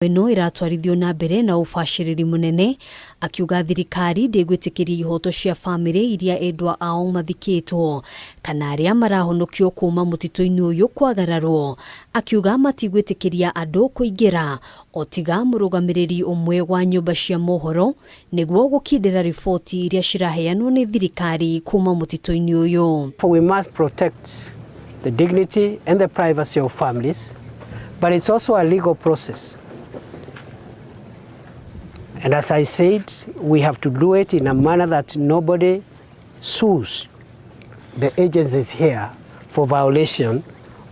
Ĩno ĩratwarithio na mbere na ũbacĩrĩri mũnene, akiuga thirikari ndĩgwĩtĩkĩria ihoto cia famĩlĩ iria endwa ao mathikĩtwo kana arĩa marahonokio kuma mũtitũ-inĩ ũyũ kwagararwo. Akiuga matigwĩtĩkĩria andũ kũingĩra o tiga mũrũgamĩrĩri ũmwe wa nyũmba cia mohoro nĩguo gũkindĩra riboti iria ciraheanwo nĩ thirikari kuma mũtitũ-inĩ ũyũ. We must protect the dignity and the privacy of families, but it's also a legal process. And as I said, we have to do it in a manner that nobody sues the agencies here for violation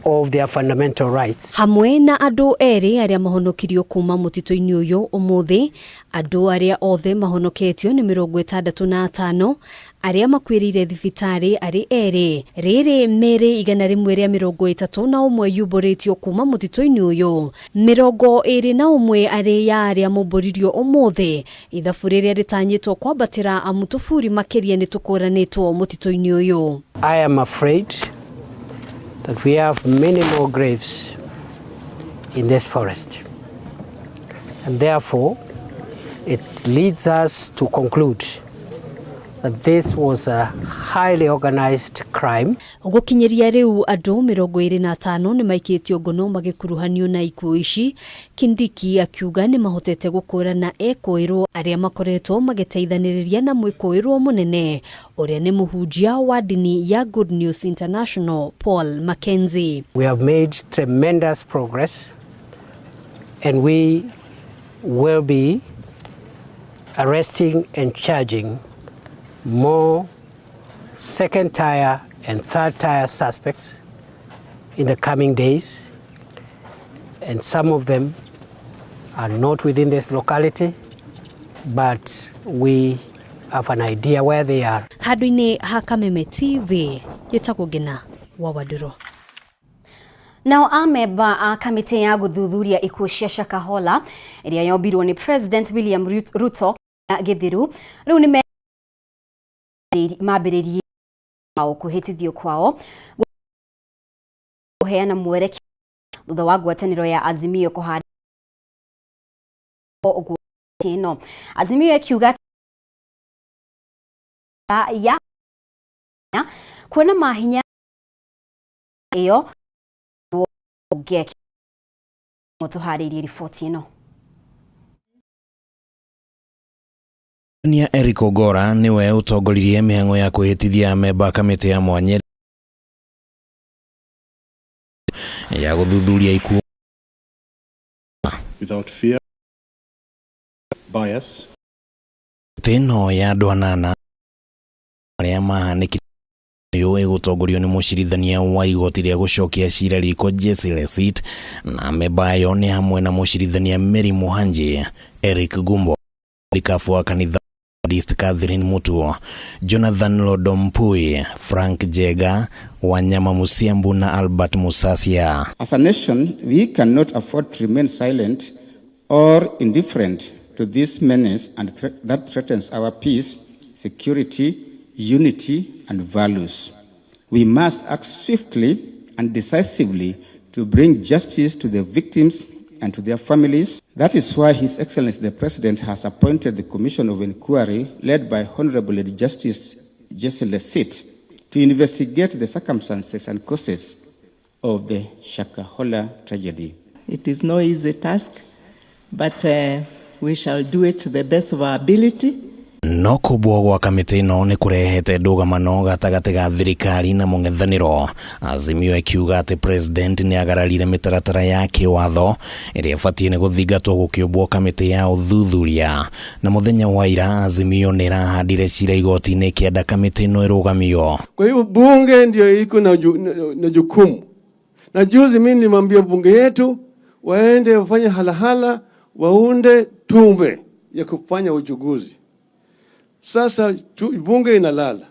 of their fundamental rights. Hamwe na andũ erĩ arĩa mahonokirio kuma mũtitũ-inĩ ũyũ ũmũthĩ, andũ arĩa othe mahonoketio nĩ 65, arĩa makuĩrĩire thibitarĩ arĩ erĩ. Rĩrĩ mĩĩrĩ 131 yumbũrĩtio kuma mũtitũ-inĩ ũyũ, 21 arĩ ya arĩa mombũririo ũmũthĩ. Ithabu rĩrĩa rĩtanyĩtwo kwambatĩra amu tũburi makĩria nĩ tũkũranĩtwo mũtitũ-inĩ ũyũ. I am afraid that we have many more graves in this forest. And therefore, it leads us to conclude that this was a highly organized crime. Gũkinyĩria rĩu andũ 25 nĩ maikĩtio ngono magĩkuruhanio na ikuũ ici. Kindiki akiuga nĩ mahotete gũkũrana ekũĩrwo arĩa makoretwo magĩteithanĩrĩria na mwĩkũĩrwo mũnene ũrĩa nĩ mũhunjia wa ndini ya Good News International Paul Mackenzie. We have made tremendous progress and we will be arresting and charging more second tier and third tier suspects in the coming days, and some of them are not within this locality, but we have an idea where they are. Handũ-inĩ ha Kameme TV, gĩtagwo Ngina wa Wandũrũ. Nao amemba a kamĩtĩ ya gũthuthuria ikuũ cia Shakahola ĩrĩa yombirwo nĩ President William Ruto gĩthiru rĩu nĩ mambĩrĩrie kwĩhĩtithio kwao kũheana mwerekero thutha wa ngwatanĩro ya Azimio kũhanda ũguo ĩno. Azimio ĩkiuga ya kuona mahinya ĩyo bunge tũharĩirie riboti ĩno. Nia Eric Ogora niwe ũtongoririe mĩhang'o ya kwĩhĩtithia amemba a kamĩtĩ ya mwanya ya gũthuthuria ikuũ without fear, bias, Mĩtĩ ĩno ya andũ anana arĩa mahanĩkire ũyũ ĩgũtongorio nĩ mũcirithania wa igoti rĩa gũcokia cira riko Jesse Lesit, na amemba ayo nĩ hamwe na mũcirithania Mary Muhanji, Eric Gumbo, thikabu wa kanitha East Catherine Mutuo, Jonathan Lodompui, Frank Jega, Wanyama Musiambu na Albert Musasia. As a nation, we cannot afford to remain silent or indifferent to this menace and that threatens our peace, security, unity, and values. We must act swiftly and decisively to bring justice to the victims and to their families. That is why His Excellency the President has appointed the Commission of Inquiry led by Honorable Lady Justice Jesse Lesit to investigate the circumstances and causes of the Shakahola tragedy. It is no easy task, but we shall do it to the best of our ability. No kũmbwo gwa kamĩtĩ ĩno nĩ kũrehete ndũgamano gatagatĩ ga thirikari na mũng'ethanĩro. Azimio ĩkiuga atĩ president nĩ agararire mĩtaratara ya kĩwatho ĩrĩa ĩbatiĩ nĩ gũthingatwo gũkĩũmbwo kamĩtĩ ya ũthuthuria. Na mũthenya wa ira Azimio nĩ ĩrahandire cira igoti-inĩ ĩkĩenda kamĩtĩ ĩno ĩrũgamio. Kwa hivyo bunge ndio iko na jukumu. Na juzi mimi nilimwambia bunge yetu waende wafanye halahala, waunde tume ya kufanya uchunguzi. Sasa bunge inalala,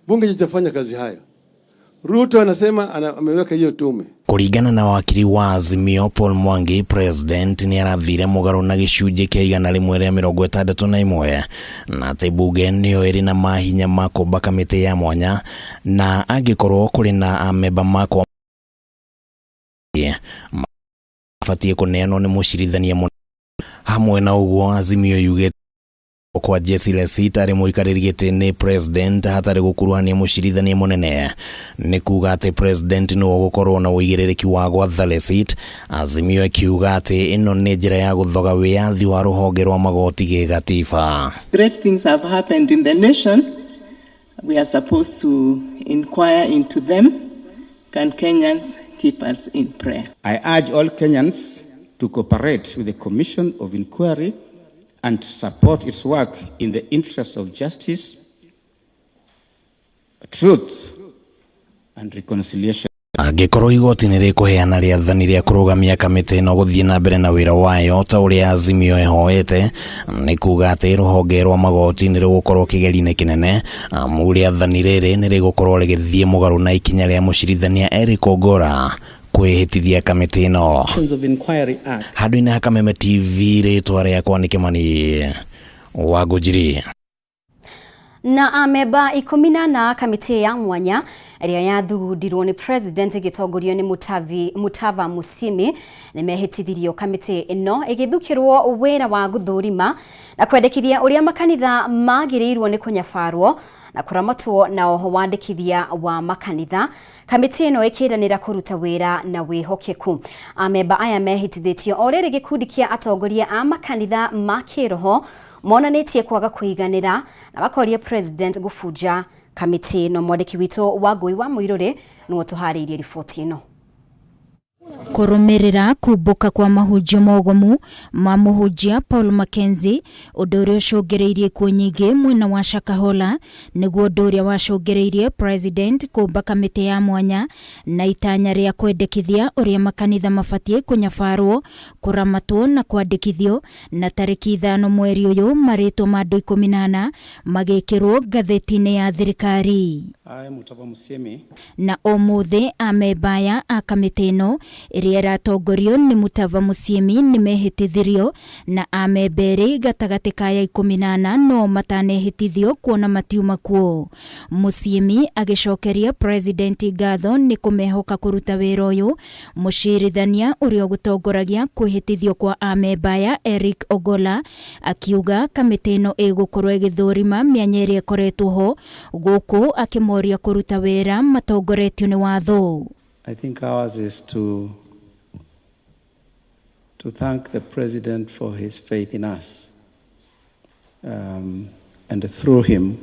bunge litafanya kazi hayo. Ruto anasema ameweka hiyo tume. Kũringana na wakiri wa Azimio Paul Mwangi, president nĩ arathire mũgarũ na gĩcunjĩ kĩa 161 na atĩ bunge nĩyo ĩrĩ na mahinya ma kũmba kamĩtĩ ya mwanya, na angĩkorwo kũrĩ na amemba makwa Batie kũneanwo nĩ mũcirithania mũnene. Hamwe na ũguo, Azimio yugĩte kwa Jesse Lesit arĩ mũikarĩri gĩtĩ nĩ president hatarĩ gũkuruhania mũcirithania mũnene nĩ kuga atĩ president nĩwe ũgũkorwo na ũigĩrĩrĩki wa gwatha Lesit. Azimio ĩkiuga atĩ ĩno nĩ njĩra ya gũthoga wĩyathi wa rũhonge rwa magoti gĩgatiba. Great things have happened in the nation. We are supposed to inquire into them. Can Kenyans keep us in prayer? I urge all Kenyans to cooperate with the Commission of Inquiry and to support its work in the interest of justice, truth, and reconciliation. Angĩkorwo igoti nĩ rĩkũheana rĩathani rĩa kũrũgamia kamĩtĩ ĩno gũthiĩ na mbere na wĩra wayo ta ũrĩa Azimio ĩhoete, nĩ kuga atĩ rũhonge rwa magoti nĩ rũgũkorwo kĩgerio-inĩ kĩnene, amu rĩathani rĩrĩ nĩ rĩgũkorwo rĩgĩthiĩ mũgarũ na ikinya rĩa mũcirithania Eric Ogora kwĩhĩtithia kamĩtĩ ĩno. Handũ-inĩ ha Kameme TV, rĩtwa rĩakwa nĩ Kĩmani wa Ngũnjiri. Na amemba 14 kamĩtĩ ya mwanya ĩrĩa yathugundirwo nĩ president ĩgĩtongorio nĩ Mutava Musyimi nĩ mehĩtithirio. Kamĩtĩ ĩno ĩgĩthukĩrwo wĩra wa gũthũrima na kwendekithia ũrĩa makanitha magĩrĩirwo nĩ kũnyabarwo na kũramatwo, na oho wandĩkithia wa makanitha. Kamĩtĩ ĩno ĩkĩranĩra kũruta wĩra na wĩhokeku. Amemba aya mehĩtithĩtio o rĩrĩ gĩkundi kĩa atongoria a makanitha ma kĩroho monanĩtie kwaga kũiganĩra na makoria president gũbunja kamĩtĩ ĩno. Mwandĩki witũ wa Ngũi wa Mũirũrĩ nĩwe tũharĩirie riboti ĩno. Kũrũmĩrĩra kumbũka kwa mahunjio mogomu ma mũhunjia Paul Mackenzie, ũndũ ũrĩa ũcũngĩrĩirie ikuũ nyingĩ mwena wa Shakahola, nĩguo ũndũ ũrĩa wacũngĩrĩirie president kũmba kamĩtĩ ya mwanya na itanya rĩa kwendekithia ũrĩa makanitha mabatiĩ kũnyabarwo, kũramatwo na kwandĩkithio. Na tarĩki 5 mweri ũyũ, marĩtwa ma andũ 14 magĩkĩrwo ngathĩti-inĩ ya thirikari. Na ũmũthĩ amemba aya a kamĩtĩ ĩno ĩrĩa ĩratongorio nĩ Mutava Musyimi nĩ mehĩtithirio, na amemba erĩ gatagatĩ ka ya 14 no matanehĩtithio kuona matiuma kuo. Musyimi agĩcokeria president ngatho nĩ kũmehoka kũruta wĩra ũyũ. Mũcirithania ũrĩa ũgũtongoragia kwĩhĩtithio kwa amemba aya, Eric Ogola, akiuga kamĩtĩ ĩno ĩgũkorwo ĩgĩthũrima mĩanya ĩrĩa ĩkoretwo ho gũkũ, akĩmoria kũruta wĩra matongoretio nĩ watho. I think ours is to thank the president for his faith in us, and through him,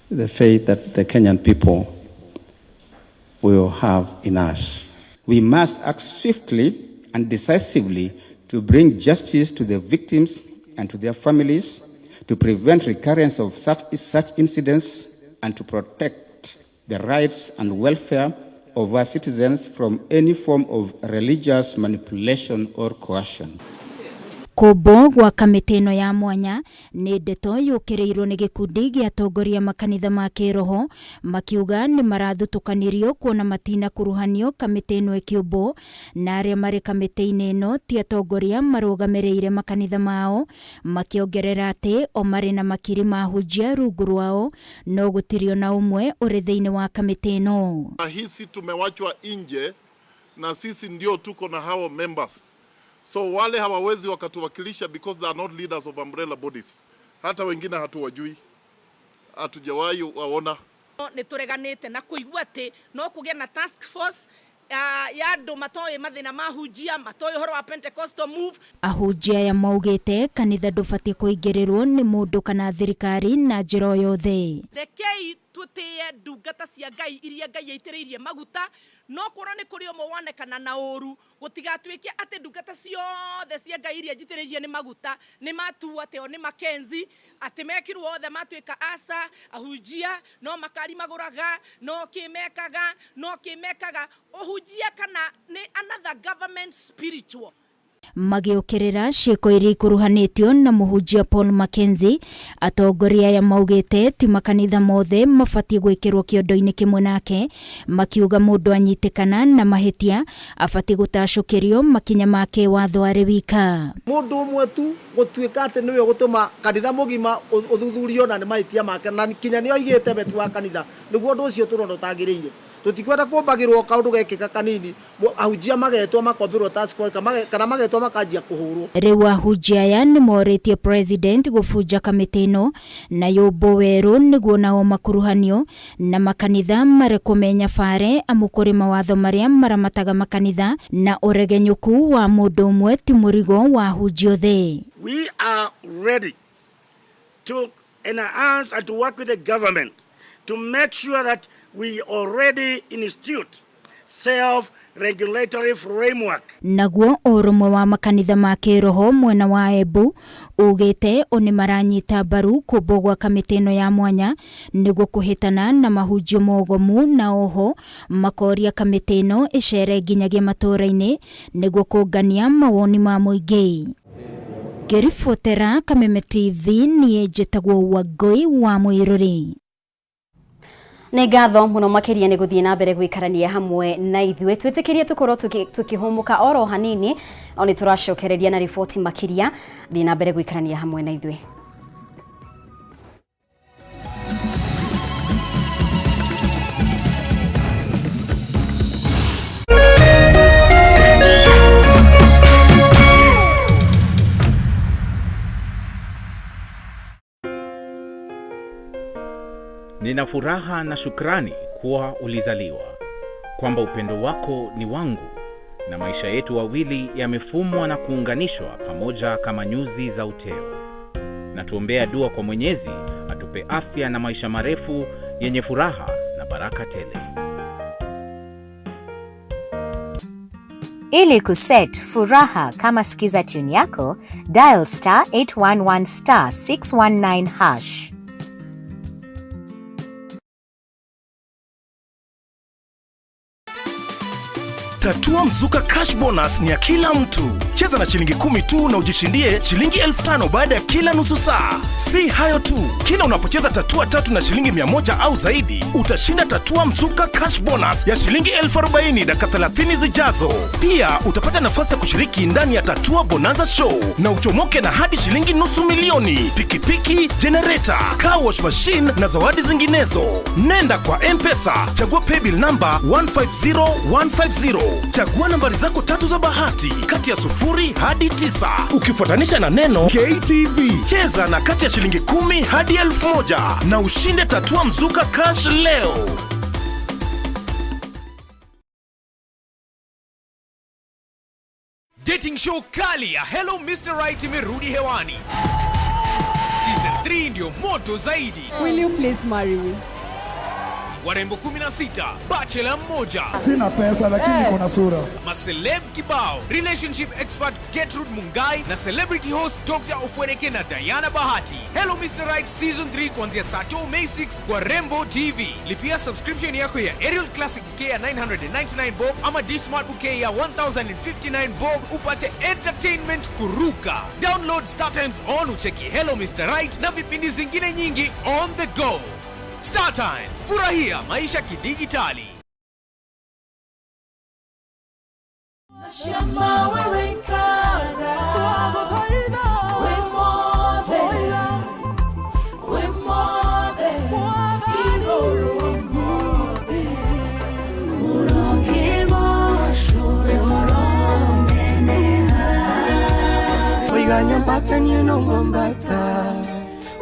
the faith that the Kenyan people will have in us. We must act swiftly and decisively to bring justice to the victims and to their families, to prevent recurrence of such incidents, and to protect the rights and welfare of our citizens from any form of religious manipulation or coercion. Kũmbwo gwa kamĩtĩ ĩno ya mwanya nĩ ndeto yũkĩrĩirwo nĩ gĩkundi gĩa atongoria makanitha ma kĩroho, makiuga nĩ marathutũkanirio kuona matinakuruhanio kamĩtĩ ĩno ĩkĩũmbwo, na arĩa marĩ kamĩtĩ-inĩ ĩno ti atongoria marũgamĩrĩire makanitha mao, makĩongerera atĩ o marĩ na makiri ma ahunjia rungu rwao no gũtirĩ ona ũmwe ũrĩ thĩinĩ wa kamĩtĩ ĩno. Hisi tumewachwa nje na sisi ndio tuko na hao members, so wale hawawezi wakatuwakilisha because they are not leaders of umbrella bodies. Hata wengine hatuwajui, hatujawahi waona. Nĩ tũreganĩte na kũigua atĩ no kũgĩe na task force ya andũ matoĩ mathĩna ma hunjia, matoĩ ũhoro wa Pentecostal move. Ahunjia aya maugĩte kanitha ndũbatiĩ kũingĩrĩrwo nĩ mũndũ kana thirikari na njĩra o yothe. Rekei tũtĩe ndungata cia Ngai iria Ngai aitĩrĩirie maguta, no kuona nĩ kũrĩ ũmwe wonekana na ũru, gũtigatuĩke atĩ ndungata ciothe cia Ngai iria njitĩrĩirie nĩ maguta nĩ matuo atĩ o nĩ Mackenzie, atĩ mekirwo othe matuĩka aca ahunjia no makari magũraga, no kĩ mekaga, no kĩ mekaga ũhunjia kana nĩ another government spiritual. Magĩũkĩrĩra ciĩko iria ikuruhanĩtio na mũhunjia Paul Mackenzie, atongoria aya maugĩte ti makanitha mothe mabatiĩ gwĩkĩrwo kĩondo-inĩ kĩmwe nake, makiuga mũndũ anyitĩkana na mahĩtia abatiĩ gũtacũkĩrio makinya ma kĩwatho arĩ wika. Mũndũ ũmwe tu gũtuĩka atĩ nĩwe ũgũtũma kanitha mũgima ũthuthurio na nĩ mahĩtia make, na kinya nĩ oigĩte wetu wa kanitha, nĩguo ũndũ ũcio tũrona ũtagĩrĩire. Tutikwenda kumbagirwo kaundu gekika kanini ahunjia magetwo makombirwo task force kana magetwo makanjia kuhurwo. Riu ahunjia aya nimoritie president gubunja kamiti ino na yumbo weru niguo nao makuruhanio na makanitha marekwo menyabare amu kuri mawatho maria maramataga makanitha na uregenyuku wa mundu umwe ti murigo wa ahunjia othe. We are ready to enhance and to work with the government to make sure that we already institute self-regulatory framework. Naguo ũrũmwe wa makanitha ma kĩroho mwena wa Embu ugĩte o nĩ maranyita mbaru kũmbwo gwa kamĩtĩ ĩno ya mwanya nĩguo kũhĩtana na mahunjio mogomu na oho makoria kamĩtĩ ĩno ĩcere nginyagia matũũra-inĩ nĩguo kũngania mawoni ma mũingĩ. Ngĩribotera Kameme TV niĩ njĩtagwo Wangũi wa Mũirũrĩ. Nĩ ngatho mũno makĩria nĩ gũthiĩ na mbere gũikarania hamwe na ithuĩ. Twĩtĩkĩrie tũkorwo tũkĩhũmũka oro hanini, no nĩ tũracokereria na riboti makĩria. Thiĩ na mbere gũikarania hamwe na ithuĩ. Nina furaha na shukrani kuwa ulizaliwa, kwamba upendo wako ni wangu na maisha yetu wawili yamefumwa na kuunganishwa pamoja kama nyuzi za uteo. Na tuombea dua kwa Mwenyezi atupe afya na maisha marefu yenye furaha na baraka tele. Ili kuset furaha kama skiza tune yako, dial *811 *619#. Tatua Mzuka Cash Bonus ni ya kila mtu. Cheza na shilingi 10 tu na ujishindie shilingi 5,000 baada ya kila nusu saa. Si hayo tu, kila unapocheza tatua 3 na shilingi 100 au zaidi, utashinda Tatua Mzuka Cash Bonus ya shilingi 40,000 dakika 30 zijazo. Pia utapata nafasi ya kushiriki ndani ya Tatua Bonanza Show na uchomoke na hadi shilingi 500,000, pikipiki, generator, car wash machine na zawadi zinginezo. Nenda kwa M-Pesa, chagua paybill number 150150. Chagua nambari zako 3 za bahati kati ya 0 hadi 9 ukifuatanisha na neno KTV. Cheza na kati ya shilingi 10 hadi 1,000 na ushinde Tatua Mzuka Cash leo. Dating show kali ya Hello Mr. Right imerudi hewani. Season 3 ndio moto zaidi. Will you please marry me? Warembo 16, bachelor mmoja. Sina pesa lakini niko na sura. Maceleb kibao, relationship expert Gertrude Mungai na celebrity host Dr. Ofweneke na Diana Bahati. Hello Mr. Right Season 3 kuanzia saa 2 May 6 kwa Rembo TV. Lipia subscription yako ya Aerial Classic Bouquet ya 999 bob ama D-Smart Bouquet ya 1059 bob upate entertainment kuruka. Download Star Times on ucheki Hello Mr. Right na vipindi zingine nyingi on the go. Star Times, furahia maisha kidigitali.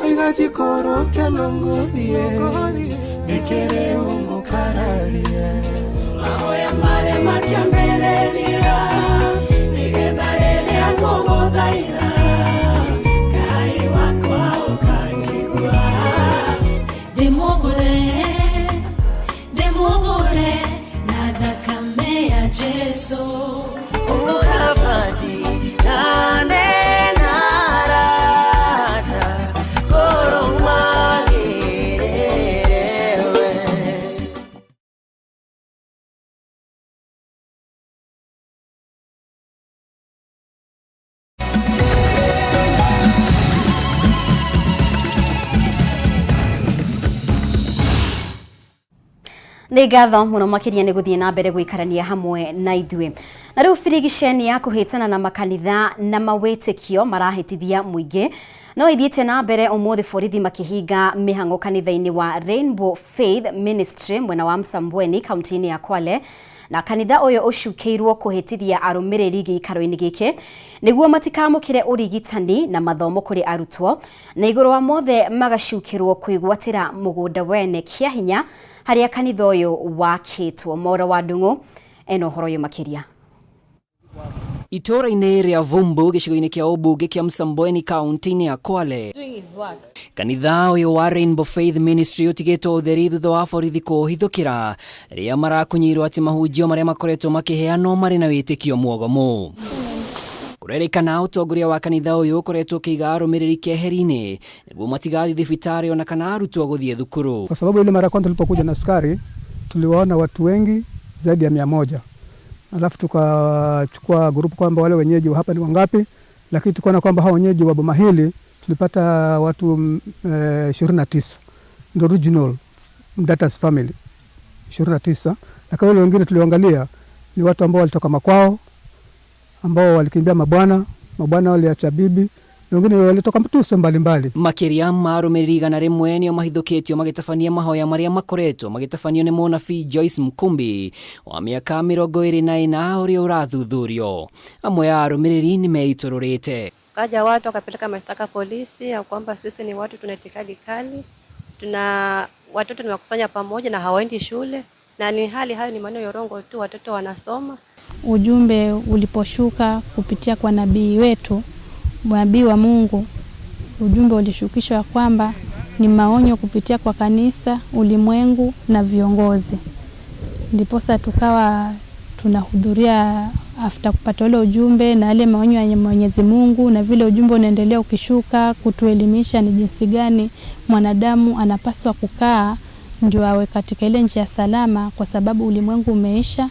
Oigajikorokia nongothie nikere ungukararie mahoya mare makiambĩrĩria nĩgetha rĩrĩa ngũgũthaitha Ngai wakwa ũkanjigua. Ndĩmũgũre na thakame ya Jesũ. Nĩ ngatho mũno makĩria nĩ gũthiĩ na mbere gũikarania hamwe na ithuĩ. Na rĩu birigiceni ya kũhĩtana na makanitha na mawĩtĩkio marahĩtithia mũingĩ no ithiĩte na mbere ũmũthĩ, borithi makĩhinga mĩhang'o kanitha-inĩ wa Rainbow Faith Ministry mwena wa Msambweni kaunti-inĩ ya Kwale. Na kanitha ũyũ ũcukĩirwo kũhĩtithia arũmĩrĩri gĩikaro-inĩ gĩkĩ nĩguo matikamũkĩre ũrigitani na mathomo kũrĩ arutwo, na igũrũ wa mothe magacukĩrwo kwĩgwatĩra mũgũnda wene kĩa hinya harĩa kanitha ũyũ wakĩtwo. Mwaura wa Ndung'u ena ũhoro ũyũ makĩria. Itũũra-inĩ rĩa Vumbu gĩcigo-inĩ kĩa ũmbunge kĩa Msambweni kaunti-inĩ ya Kwale, kanitha ũyũ wa Rainbow Faith Ministry ũtigĩtwo ũtheri thutha wa borithi kũũhithũkĩra rĩrĩa marakunyĩirwo atĩ mahunjio marĩa makoretwo makĩheanwo marĩ na wĩtĩkio mwogomu. Kũrerĩkana ũtongoria wa kanitha ũyũ ũkoretwo ũkĩiga arũmĩrĩri keheri-inĩ nĩguo matigathiĩ thibitarĩ ona kana arutwo gũthiĩ thukuru. Kwa sababu ile mara ya kwanza tulipokuja na askari tuliwaona watu wengi zaidi ya 100, alafu tukachukua grupu kwamba wale wenyeji wa hapa ni wangapi, lakini tukaona kwamba hao wenyeji wa boma hili tulipata watu 29 ndio original Mdatas family 29, lakini wale wengine tulioangalia ni watu ambao walitoka makwao, ambao walikimbia mabwana, mabwana waliacha bibi, wengine walitoka mtuse mbalimbali. Makĩria ma arũmĩrĩri 100 nĩo mahithũkĩtio magĩtabania mahoya marĩa makoretwo magĩtabanio nĩ mũnabii Joyce Mkumbi wa mĩaka 24 ũrĩa ũrathuthurio. Amwe a arũmĩrĩri nĩ meitũrũrĩte. Kaja watu wakapeleka mashtaka polisi ya kwamba sisi ni watu tuna itikadi kali, tuna watoto tumewakusanya pamoja na hawaendi shule, na ni hali hayo ni maneno ya urongo tu, watoto wanasoma. Ujumbe uliposhuka kupitia kwa nabii wetu, nabii wa Mungu, ujumbe ulishukishwa kwamba ni maonyo kupitia kwa kanisa, ulimwengu na viongozi. Ndiposa tukawa tunahudhuria after kupata ule ujumbe na yale maonyo ya Mwenyezi Mungu, na vile ujumbe unaendelea ukishuka kutuelimisha ni jinsi gani mwanadamu anapaswa kukaa ndio awe katika ile njia salama, kwa sababu ulimwengu umeisha.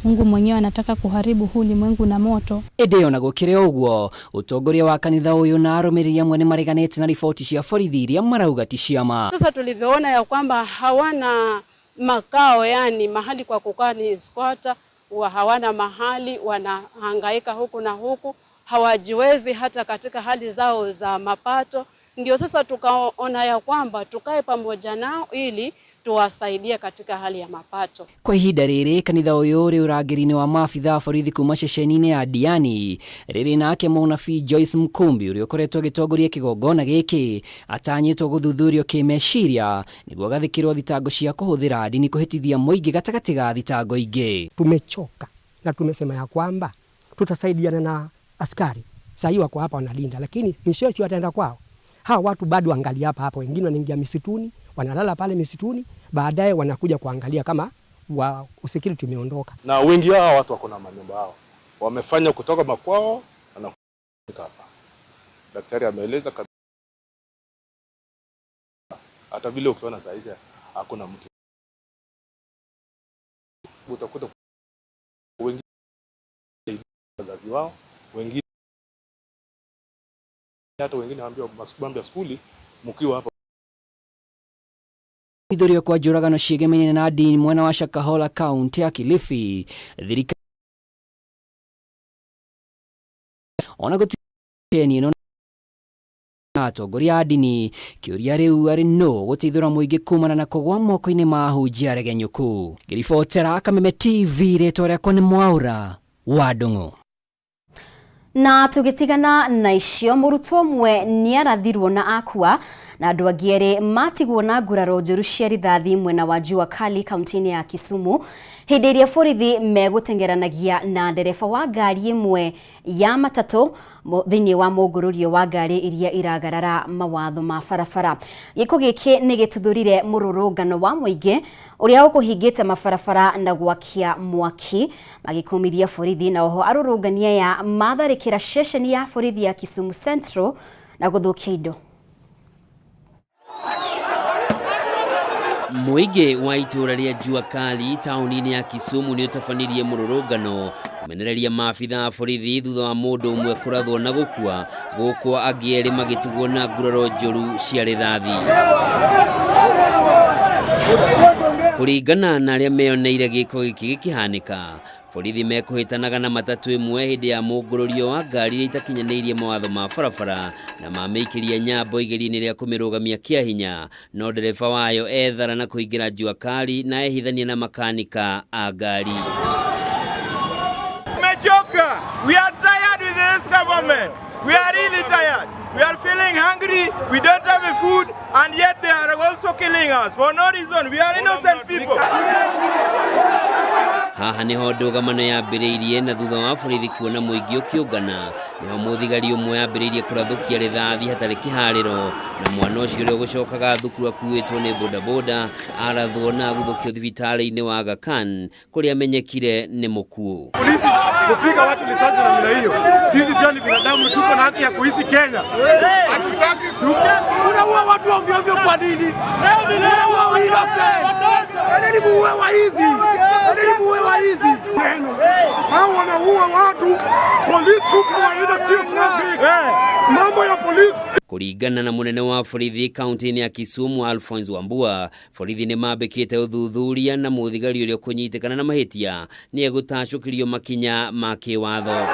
Mungu mwenyewe anataka kuharibu huu ulimwengu na moto. Ĩndĩ ona gũkĩrĩ ũguo, ũtongoria wa kanitha ũyũ na arũmĩrĩri amwe nĩ mareganĩte na riboti cia borithi iria marauga ti cia ma. Sasa tulivyoona ya kwamba hawana makao, yani mahali kwa kukaa ni squatter, wa hawana mahali, wanahangaika huku na huku, hawajiwezi hata katika hali zao za mapato. Ndio sasa tukaona ya kwamba tukae pamoja nao ili tuwasaidie katika hali ya mapato. Kwa ihinda rĩrĩ kanitha ũyũ ũrĩ ũrangĩri-inĩ wa maabitha a borithi kuma ceceni-inĩ ya Diani, rĩrĩ nake mũnabii Joyce Mkumbi ũrĩa ũkoretwo agĩtongoria kĩgongona gĩkĩ atanyĩtwo gũthuthurio kĩmeciria nĩguo agathĩkĩrwo thitango cia kũhũthĩra ndini kũhĩtithia mũingĩ gatagatĩ ga thitango ingĩ. Tumechoka na tumesema ya kwamba tutasaidiana na askari. Sasa hii wako hapa wanalinda, lakini mwishowe si wataenda kwao. Hawa watu bado angalia hapa hapa, wengine wanaingia misituni, wanalala pale misituni, baadaye wanakuja kuangalia kama wa security umeondoka. Na wengi wao watu wako na manyumba yao, wamefanya kutoka makwao na hapa. Daktari ameeleza kabisa, hata vile ukiona saa hizi hakuna mtu, utakuta wengi wazazi wao, wengine hata wengine waambiwa mambo ya skuli mkiwa hapa. Ithurio kwa njũragano ciĩgemainie na ndini mwena wa Shakahola kaunti ya Kilifi, thirikari ona gũtuĩka ĩno na atongoria a ndini, kĩũria rĩu arĩ nũ gũteithũra mũingĩ kumana na kũgwa moko-inĩ ma ahunjia aregenyũku. Ngĩribotera Kameme TV, rĩtwa rĩakwa nĩ Mwaura wa Ndung'u. Na tugitigana na icio, mũrutwo ũmwe nĩarathirwo na akua na andũ angĩ erĩ matigwo na nguraro njũru cia rithathi mwena wa Jua Kali kaunti-inĩ ya Kisumu hĩndĩ ĩrĩa borithi megũteng'eranagia na ndereba wa ngari ĩmwe ya matatũ thĩinĩ wa mũngũrũrio wa ngari iria iragarara mawatho ma barabara. Gĩko gĩkĩ nĩ gĩtuthũrire mũrũrũngano wa mũingĩ ũrĩa ũkũhingĩte mabarabara na gwakia mwaki magĩkũmithia borithi, na oho arũrũngani aya matharĩkĩra ceceni ya borithi ya Kisumu Central na gũthũkia indo. Mũingĩ wa itũũra rĩa Jua Kali taũni-inĩ ya Kisumu nĩ ũtabanirie mũrũrũngano kũmenereria maabitha a borithi thutha wa mũndũ ũmwe kũrathwo na gũkua, gũkũ angĩ erĩ magĩtigwo na nguraro njũru cia rithathi. Kũringana na arĩa meyoneire gĩko gĩkĩ gĩkĩhanĩka, borithi mekũhĩtanaga na matatũ ĩmwe hĩndĩ ya mũngũrũrio wa ngari iria itakinyanĩirie mawatho ma barabara na mamĩikĩria nyambo igeria-inĩ rĩa kũmĩrũgamia kĩa hinya, no ndereba wayo ethara na kũingĩra jua kali na ehithania na makanika a ngari. Tumechoka. We are tired with this government. We are really tired. We are feeling hungry. We don't have a food, and yet they are also killing us for no reason. We are innocent people. Haha niho ndũgamano yambĩrĩirie na thutha wa borithi kuona mũingĩ ũkĩũngana niho mũthigari ũmwe yambĩrĩirie kũrathũkia rithathi hatarĩ kĩharĩro na mwana ũcio ũrĩa ũgũcokaga thukuru akuĩtwo nĩ bodaboda arathwo na aguthũkio thibitarĩ-inĩ wa Aga Khan kũrĩa amenyekire nĩ mũkuũ. Polisi kupiga watu risasi namna hiyo, sisi pia ni binadamu, tuko na haki ya kuishi Kenya. Unaua watu ovyo ovyo kwa nini? Unaua innocent. Endeni muue waizi. Endeni muue waizi. Neno. Hao wanaua watu, polisi kawaida sio traffic. Mambo ya polisi Kũringana na mũnene wa borithi kaunti-inĩ ya Kisumu Alphonse Wambua, borithi nĩ mambĩkĩte ũthuthuria na mũthigari ũrĩa ũkũnyitĩkana na mahĩtia nĩ egũtacũkĩrio makinya ma kĩwatho.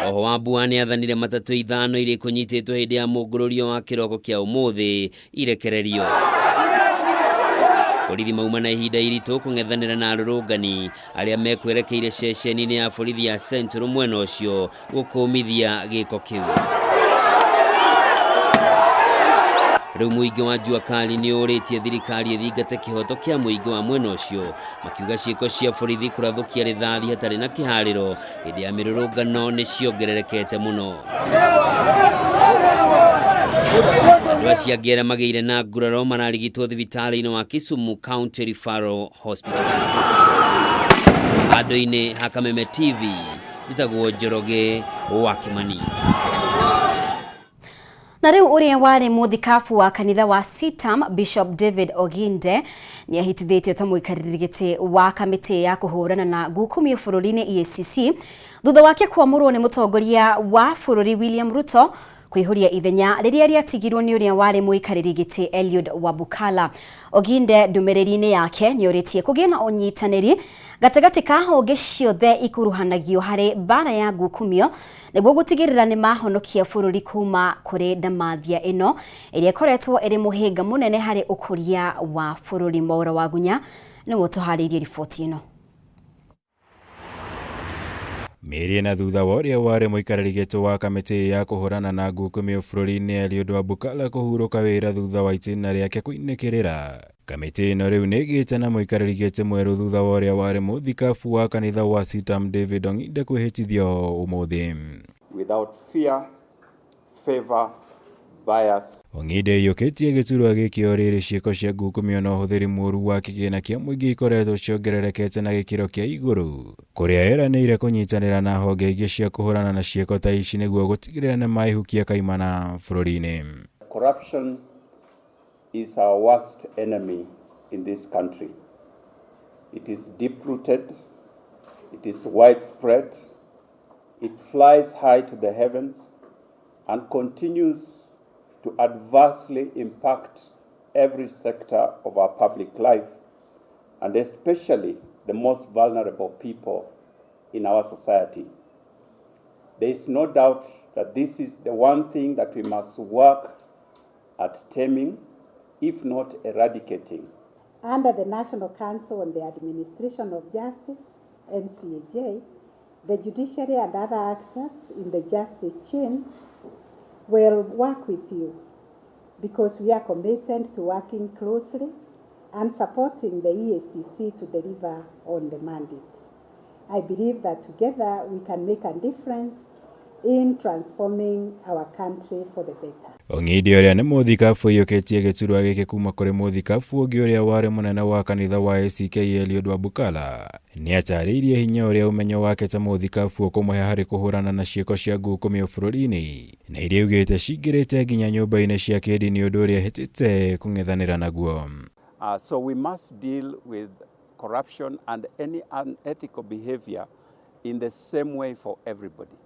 Oho Wambua nĩ athanire matatũ 5 iria ikũnyitĩtwo hĩndĩ ya mũngũrũrio wa kĩroko kĩa ũmũthĩ irekererio. Borithi mauma na ihinda iritũ kũng'ethanĩra na arũrũngani arĩa mekwerekeire ceceni-inĩ ya borithi ya Central mwena ũcio gũkũmithia gĩko kĩu. Rĩu mũingĩ wa Jua Kali nĩ ũrĩtie thirikari ĩthingate kĩhoto kĩa mũingĩ wa mwena ũcio, makiuga ciĩko cia borithi kũrathũkia rithathi hatarĩ na kĩharĩro hĩndĩ ya mĩrũrũngano nĩ ciongererekete mũno. Andũ acio angĩ arĩa magĩire na nguraro mararigitwo thibitarĩ-inĩ wa Kisumu County Referral Hospital. Handũ-inĩ ha Kameme TV, njĩtagwo Njoroge wa Kimani. Na rĩu ũrĩa warĩ mũthikabu wa kanitha wa CITAM Bishop David Oginde nĩ ahĩtithĩtio ta mũikarĩri gĩtĩ wa kamĩtĩ ya kũhũrana na ngukumio bũrũri-inĩ EACC thutha wake kwamũrwo nĩ mũtongoria wa bũrũri William Ruto kũihũria ithenya rĩrĩa rĩatigirwo nĩ ũrĩa warĩ mũikarĩri gĩtĩ Eliud Wabukala. Oginde ndũmĩrĩri-inĩ yake nĩ orĩtie kũgĩe na ũnyitanĩri gatagatĩ ka honge ciothe ikuruhanagio harĩ mbara ya ngukumio nĩguo gũtigĩrĩra nĩ mahonokia bũrũri kuma kũrĩ ndamathia ĩno ĩrĩa ĩkoretwo ĩrĩ mũhĩnga mũnene harĩ ũkũria wa bũrũri. Mwaura wa Gunya nĩwe ũtũharĩirie riboti ĩno. Mĩeri ĩna thutha wa ũrĩa warĩ mũikarĩri gĩtĩ wa kamĩtĩ ya kũhũrana na ngukumio bũrũri-inĩ Eliud Wabukala kũhurũka wĩra thutha wa itĩna rĩake kũinĩkĩrĩra. Kamĩtĩ ĩno rĩu nĩ ĩgĩte na mũikarĩri gĩtĩ mwerũ thutha wa ũrĩa warĩ mũthikabu wa kanitha wa CITAM David Ong'inde kwĩhĩtithio ũmũthĩ. Without fear, favor, bias. Ong'inde aiyũkĩtie gĩturwa gĩkĩ o rĩrĩ ciĩko cia ngukumio na ũhũthĩri mũũru wa kĩgĩna kĩa mũingĩ ikoretwo ciongererekete na gĩkĩro kĩa igũrũ, kũrĩa eranĩire kũnyitanĩra na honge ingĩ cia kũhũrana na ciĩko ta ici nĩguo gũtigĩrĩra nĩmaihukia kaimana bũrũri-inĩ. Corruption is our worst enemy in this country. It is deep-rooted, it is widespread, it flies high to the heavens and continues to adversely impact every sector of our public life, and especially the most vulnerable people in our society. There is no doubt that this is the one thing that we must work at taming, if not eradicating. Under the National Council on the Administration of Justice, NCAJ, the judiciary and other actors in the justice chain will work with you because we are committed to working closely and supporting the EACC to deliver on the mandate. I believe that together we can make a difference in transforming our country for the better. Ong'inde ũrĩa nĩ mũthikabu aiyũkĩtie gĩturwa gĩkĩ kuma kũrĩ mũthikabu ũngĩ ũrĩa warĩ mũnene wa kanitha wa ACK Eliud Wabukala nĩatarĩirie hinya ũrĩa ũmenyo wake ta mũthikabu ũkũmũhe harĩ kũhũrana na ciĩko cia ngukumio bũrũri-inĩ na iria augĩte cingĩrĩte nginya nyũmba-inĩ cia kĩndini ũndũ ũrĩa ehĩtĩte kũng'ethanĩra naguo. So we must deal with corruption and any unethical behavior in the same way for everybody.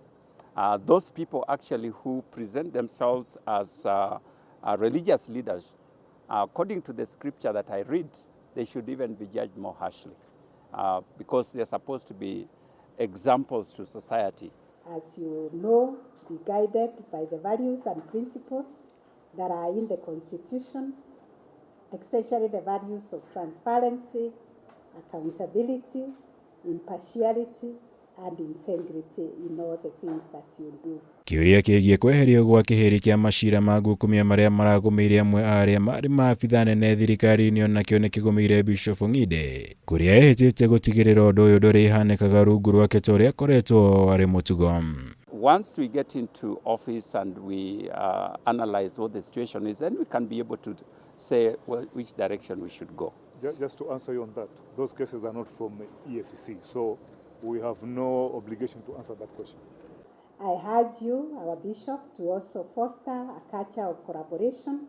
Those people actually who present themselves as Religious leaders, according to the scripture that I read, they should even be judged more harshly because they're supposed to be examples to society. As you know, be guided by the values and principles that are in the Constitution, especially the values of transparency, accountability, impartiality, and integrity in all the things that you do. Kĩũria kĩgiĩ kweherio gwa kĩhĩri kĩa macira ma ngukumia marĩa maragũmĩire amwe a arĩa marĩ maabithaa nene thirikari-inĩ onakĩo nĩkĩgũmĩire Bishop Ng'inde kũrĩa ehĩtĩte gũtigĩrĩra ũndũ ũyũ ndũrĩhanĩkaga rungu rwake ta ũrĩa akoretwo arĩ mũtugo. Once we get into office and we analyze what the situation is, then we can be able to say which direction we should go. Just to answer you on that, those cases are not from EACC, so we have no obligation to answer that question. I urge you, our bishop, to also foster a culture of collaboration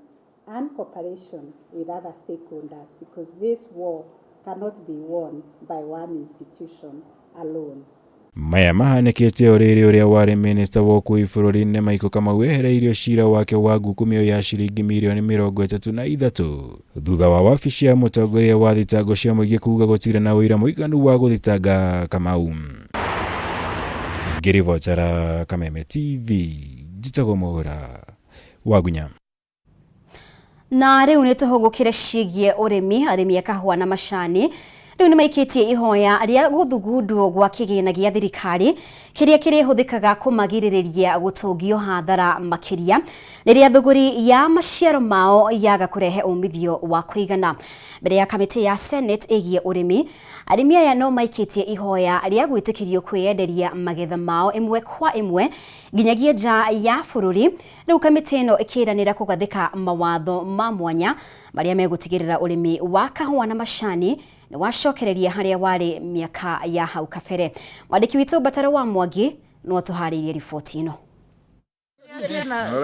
and cooperation with other stakeholders, because this war cannot be won by one institution alone. Maya mahanĩkĩte o rĩrĩ ũrĩa warĩ minista wa ũkui bũrũri-inĩ Michael Kamau ehereirio cira wake wa ngukumio ya ciringi mirioni 33 thutha wa wabici ya mũtongoria wa thitango cia mũingĩ kuga gũtirĩ na ũira mũiganu wa gũthitanga Kamau. Ngĩribotera Kameme TV njĩtagwo Mũhũra Wagunya. Na rĩu nĩ tũhũgũkĩre ciĩgiĩ ũrĩmi. Arĩmi a kahũa na macani rĩu nĩ maikĩtie ihoya rĩa gũthugundwo gwa kĩgĩna gĩa thirikari kĩrĩa kĩrĩhũthĩkaga kũmagirĩrĩria gũtũngio hathara makĩria rĩrĩa thũgũri ya maciaro mao yaga kũrehe umithio wa kũigana. Mbere ya kamĩtĩ ya Senate ĩgiĩ ũrĩmi, arĩmi aya no maikĩtie ihoya rĩa gwĩtĩkĩrio kwĩyenderia magetha mao ĩmwe kwa ĩmwe nginyagia nja ya bũrũri. Rĩu kamĩtĩ ĩno ĩkĩranĩra kũgathĩka mawatho ma mwanya marĩa megũtigĩrĩra ũrĩmi wa kahũa na macani nĩ wacokereria harĩa warĩ mĩaka ya hau kabere. Mwandĩki witũ Mbataro wa Mwangi no atũharĩirie riboti ĩno.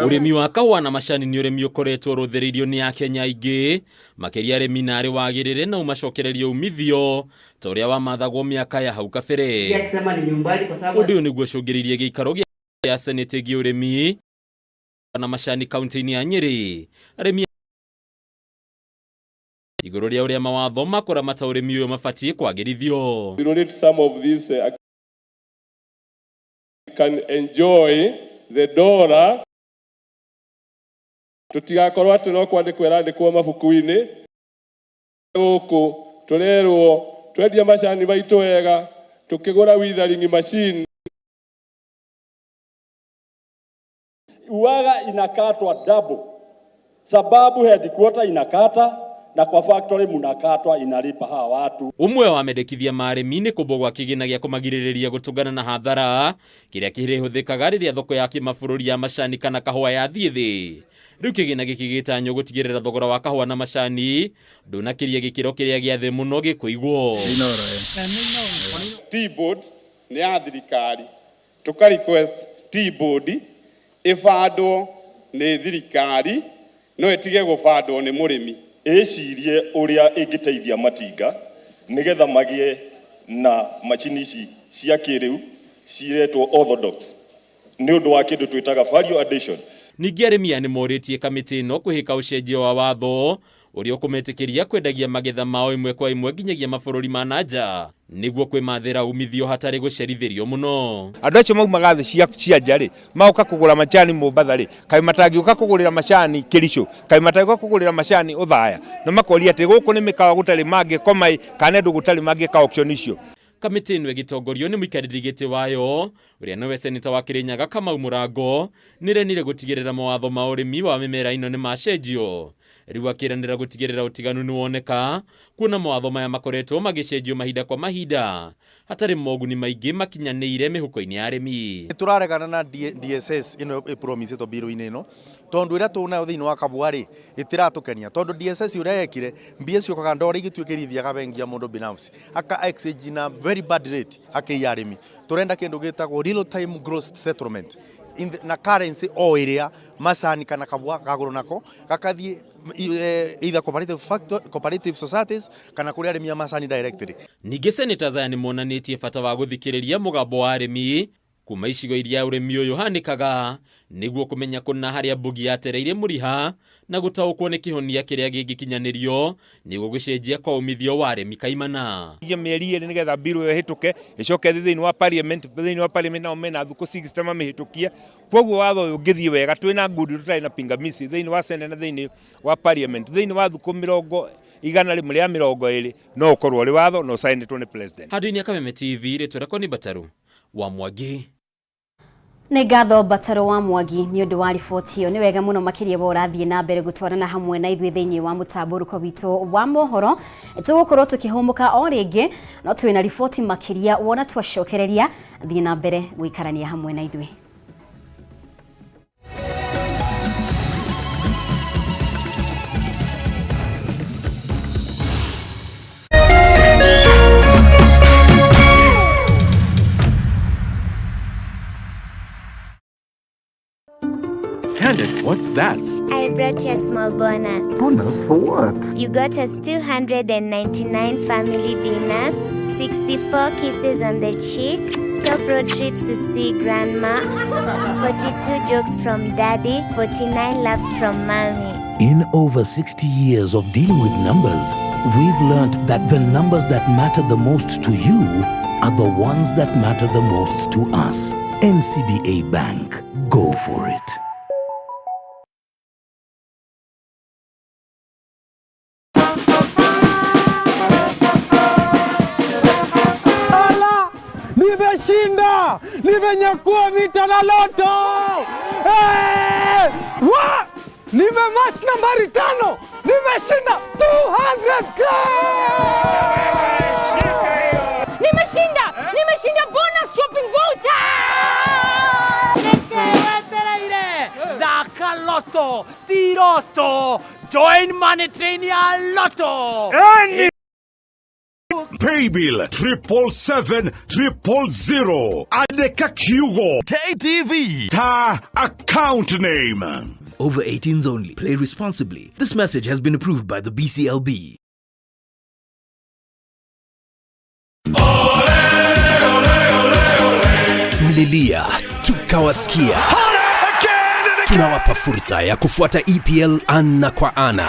Ũrĩmi wa kahũa na macani nĩ ũrĩmi ũkoretwo ũrũthĩrĩirio nĩ Akenya aingĩ, makĩria arĩmi na arĩ wagĩrĩre na ũmacokererie umithio ta ũrĩa wamathagwo mĩaka ya hau kabere. Ũndũ ũyũ nĩguo ũcũngĩrĩirie gĩikaro gĩa Senate ĩgiĩ ũrĩmi na macani kaunti-inĩ ya Nyĩrĩ. Arĩmi igũrũ rĩa ũrĩa mawatho ma kũramata ũrĩmi ũyũ mabatiĩ kwagĩrithio. We relate some of these can enjoy the dollar tutigakorwo atĩ no kwandĩkwo ĩrandĩkwo mabuku-inĩ gũkũ tũrerwo twendia macani maitũ wega tukĩgũra withering machine. Uwaga inakatwa double sababu headquarter inakata na kwa factory munakatwa inalipa hawa watu. Umwe wa mendekithia ma arĩmi nĩ kũmbwo gwa kĩgĩna gĩa kũmagirĩrĩria gũtũngana na hathara kĩrĩa kĩrĩhũthĩkaga rĩrĩa thoko ya kĩmabũrũri ya macani kana kahũa yathiĩ thĩ. Rĩu kĩgĩna gĩkĩ gĩtanywo gũtigĩrĩra thogora wa kahũa na macani ndũnakĩria gĩkĩro kĩrĩa gĩa thĩ mũno gĩkũigwo. Tea board nĩ ya thirikari, tũka request tea board ĩbandwo nĩ thirikari no ĩtige gũbandwo nĩ mũrĩmi. Ĩcirie ũrĩa ĩngĩteithia matinga nĩgetha magĩe na macini ici cia kĩrĩu ciretwo orthodox nĩ ũndũ wa kĩndũ twĩtaga value addition. Ningĩ arĩmi aya nĩmorĩtie kamĩtĩ ĩno kwĩhĩka ũcenjio wa watho ũrĩa ũkũmetĩkĩria kwendagia magetha mao ĩmwe kwa ĩmwe nginyagia mabũrũri ma na nja nĩguo kwĩmathĩra umithio hatarĩ gũcerithĩrio mũno. Andũ acio maumaga thĩ cia nja rĩ, magoka kũgũra macani Mombatha rĩ, kaĩ matangĩũka kũgũrĩra macani Kericho, kaĩ matangĩũka kũgũrĩra macani Othaya, na makoria atĩ gũkũ nĩ mĩkawa gũtarĩ mangĩkoma ĩ, kana andũ gũtarĩ mangĩka auction icio. Kamĩtĩ ĩno ĩgĩtongorio nĩ mũikarĩri gĩtĩ wayo ũrĩa nĩwe seneta wa Kĩrĩnyaga Kamau Mũrango nĩrenire gũtigĩrĩra mawatho ma ũrĩmi wa mĩmera ĩno nĩ macenjio. Rĩu akĩranĩra gũtigĩrĩra ũtiganu nĩwoneka kuona mawatho maya makoretwo magĩcenjio mahinda kwa mahinda hatarĩ moguni maingĩ makinyanĩire mĩhuko-inĩ ya arĩmi. Tũraregana na DSS ĩno ĩpromisĩtwo biru-inĩ ĩno tondũ ĩrĩa tũnayo thĩinĩ wa Kabua rĩ ĩtiratũkenia tondũ DSS ũrĩa yekire mbia ciũkaga ndore igĩtuĩka irithiaga bengi ya mũndũ binafsi aka exchange na very bad rate akĩiya arĩmi. Tũrenda kĩndũ gĩtagwo real time gross settlement in the, na currency o ĩrĩa macani kana kabua kagũrũ nako gakathiĩ either cooperative factor, cooperative societies kana kũrĩ arĩmi a macani directly. Ningĩ senators aya nĩmonanĩtie bata wa gũthikĩrĩria mũgambo wa arĩmi kuma icigo iria ũrĩmi ũyũ ũhanĩkaga nĩguo kũmenya kũna harĩa mbugi yatereire mũriha na gũtaũkwo nĩ kĩhonia kĩrĩa gĩngĩkinyanĩrio nĩguo gũcenjia kwa umithio wa arĩmi kaimana. Iye mĩeri ĩrĩ nĩgetha bill ĩyo ĩhĩtũke ĩcoke ĩthiĩ thĩinĩ wa parliament, thĩinĩ wa parliament nao mena thukũ 60 mamĩhĩtũkie. Koguo watho ũyũ ũngĩthiĩ wega twĩna good tũtarĩ na pingamizi thĩinĩ wa senate na thĩinĩ wa parliament thĩinĩ wa thukũ mĩrongo 120 no ũkorwo ũrĩ watho na ũcainĩtwo nĩ president. Handũ-inĩ ya Kameme TV, rĩtwa rĩakwa nĩ Mbataru wa Mwangi. Nĩ ngatho Mbataro wa Mwangi nĩ ũndũ wa riboti ĩyo. Nĩ wega mũno makĩria we ũrathiĩ na mbere gũtwarana hamwe na ithuĩ thĩinĩ wa mũtambũrũko witũ wa mohoro. Tũgũkorwo tũkĩhũmũka o rĩngĩ, no twĩna riboti makĩria wona twacokereria. Thiĩ na mbere gũikarania hamwe na ithuĩ. Candace, what's that? I brought you a small bonus. Bonus for what? You got us 299 family dinners, 64 kisses on the cheek, 12 road trips to see grandma, 42 jokes from daddy, 49 laughs from mommy. In over 60 years of dealing with numbers, we've learned that the numbers that matter the most to you are the ones that matter the most to us. NCBA Bank. Go for it. Ala, nimeshinda, nimenyakua vita na loto. Hey! Wa! Nimematch nambari 5, nimeshinda 200k. Nimeshinda, nimeshinda bonus shopping voucher. Dhaka Lotto, Tiroto, join Money Train ya Lotto. Any Paybill 777 000. Andĩka kiugo KTV ta account name. Over 18s only. Play responsibly. This message has been approved by the BCLB. Mlilia tukawasikia. Tunawapa fursa ya kufuata EPL ana kwa ana.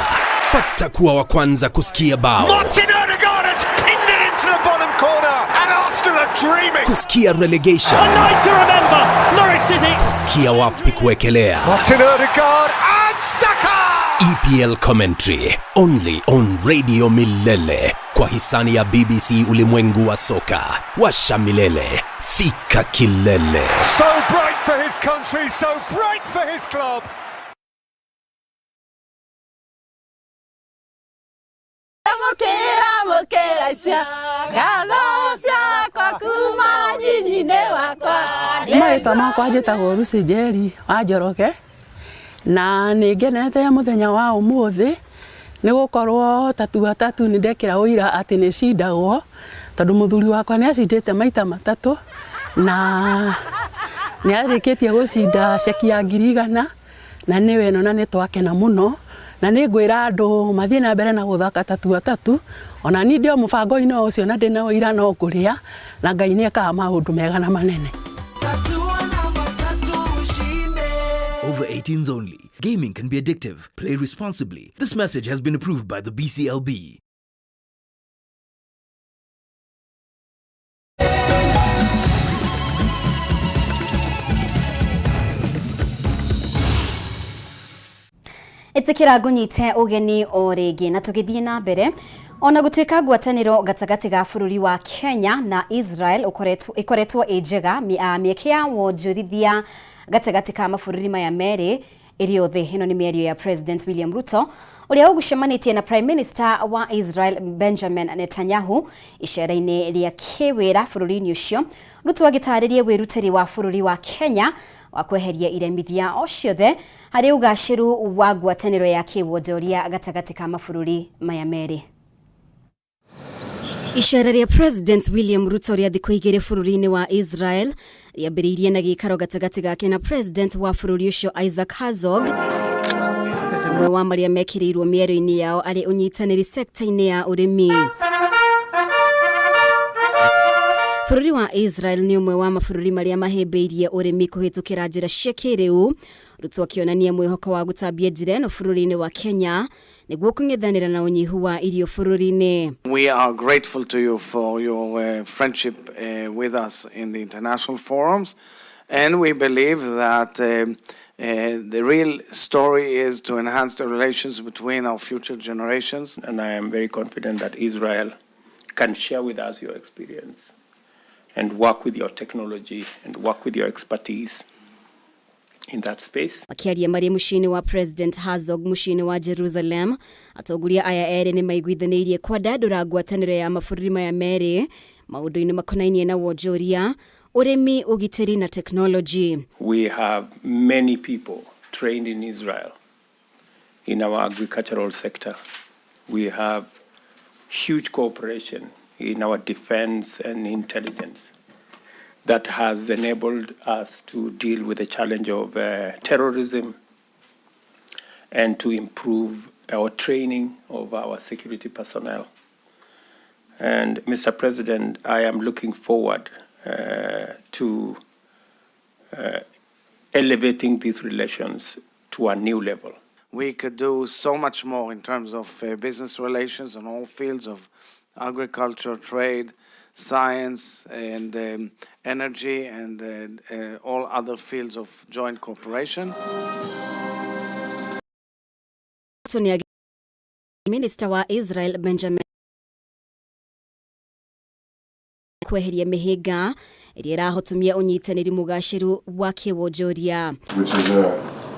Pata kuwa wa kwanza kusikia bao, Martin Odegaard has pinned it into the bottom corner, and Arsenal are dreaming. kusikia relegation, A night to remember, Norwich City. kusikia wapi kuwekelea. Martin Odegaard and Saka. EPL commentary only on Radio Milele kwa hisani ya BBC Ulimwengu wa Soka. Washa milele, fika kilele. So bright for his country, so bright for his club. Mukira mukira cia ngatho ciakwa kuma nyinyi-inĩ wakwa. Marĩtwa makwa njĩtagwo Lucy Njeri wa Njoroge na nĩ ngenete mũthenya wa ũmũthĩ nĩ gũkorwo tatua tatu nĩ ndekĩra ũira atĩ nĩ cindagwo tondũ mũthuri wakwa nĩ acindĩte maita matatũ na nĩ arĩkĩtie gũcinda ceki ya 100,000 na nĩwe ĩno na nĩ twakena mũno na nĩ ngwĩra andũ mathiĩ na mbere na gũthaka tatua tatu ona niĩ ndĩ o mũbango-inĩ ũcio na ndĩna ũira no ngũrĩa na Ngai nĩ ekaga maũndũ mega na manene. Over 18s only. Gaming can be addictive. Play responsibly. This message has been approved by the BCLB. Ĩtĩkĩra ngũnyite ũgeni o rĩngĩ na tũgĩthiĩ na mbere ona gũtuĩka ngwatanĩro gatagatĩ ga bũrũri wa Kenya na Israel ĩkoretwo ĩ njega, mĩeke ya wonjorithia gatagatĩ ka mabũrũri maya merĩ ĩrĩ o thĩ. Ĩno nĩ mĩario ya President William Ruto ũrĩa ũgũcemanĩtie na Prime Minister wa Israel Benjamin Netanyahu icera-inĩ rĩa kĩwĩra bũrũri-inĩ ũcio. Ruto agĩtarĩria wĩrutĩri wa bũrũri wa Kenya wa kweheria iremithia o ciothe harĩ ũgacĩru wa ngwatanĩro ya kĩwonjoria gatagatĩ ka mabũrũri maya merĩ. Icera rĩa President William Ruto rĩa thikũ igĩrĩ bũrũri-inĩ wa Israel rĩambĩrĩirie na gĩikaro gatagatĩ gake na President wa bũrũri ũcio Isaac Herzog, ũmwe wa marĩa mekĩrĩirwo mĩario-inĩ yao arĩ ũnyitanĩri sekta-inĩ ya ũrĩmi. Bũrũri wa Israel nĩ ũmwe wa mabũrũri marĩa mahĩmbĩirie ũrĩmi kũhĩtũkĩra njĩra cia kĩrĩu. Ruto akĩonania mwĩhoko wa gũtambia njĩra ĩno bũrũri-inĩ wa Kenya nĩguo kũng'ethanĩra na ũnyihu wa irio bũrũri-inĩ. We are grateful to you for your friendship with us in the international forums, and we believe that the real story is to enhance the relations between our future generations. And I am very confident that Israel can share with us your experience and work with your technology and work with your expertise in that space. Makiaria marĩ mũciĩ-inĩ wa President Herzog mũciĩ-inĩ wa Jerusalem, atongoria aya erĩ nĩ maiguithanĩirie kwandandũra ngwatanĩro ya mabũrũri maya merĩ maũndũ-inĩ makonainie na wonjoria, ũrĩmi, ũgitĩri na tekinoronjĩ. We have many people trained in Israel in our agricultural sector. We have huge cooperation in our defense and intelligence that has enabled us to deal with the challenge of terrorism and to improve our training of our security personnel. And Mr. President, I am looking forward to elevating these relations to a new level. We could do so much more in terms of business relations on all fields of agriculture, trade, science, and energy, and all other fields of joint cooperation. Minista wa Israel Benjamin kweheria mĩhĩnga ĩrĩa ĩrahotomia ũnyitanĩri mũgacĩru wa kĩwonjoria. Which is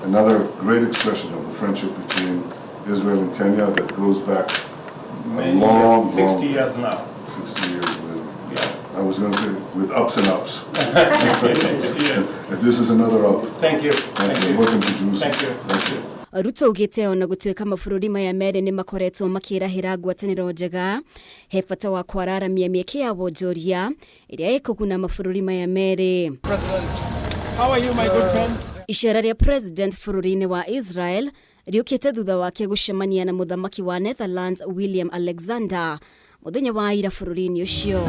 another great expression of the friendship between Israel and Kenya that goes back a long, 60 long years now. 60 years. Yeah. I was going to say with ups and ups. Yes. This is another up. Thank you. Thank you. Welcome to Jerusalem. Thank you. Thank you. Ruto augĩte ona gũtuĩka mabũrũri maya merĩ nĩ makoretwo makĩrahĩra ngwatanĩro njega, he bata wa kwararamia mĩeke ya wonjoria ĩrĩa ĩkũguna mabũrũri maya merĩ. How are you, my good friend? Icera rĩa President bũrũri-inĩ wa Israel rĩũkĩte thutha wake gũcemania na mũthamaki wa Netherlands William Alexander mũthenya wa ira bũrũri-inĩ ũcio.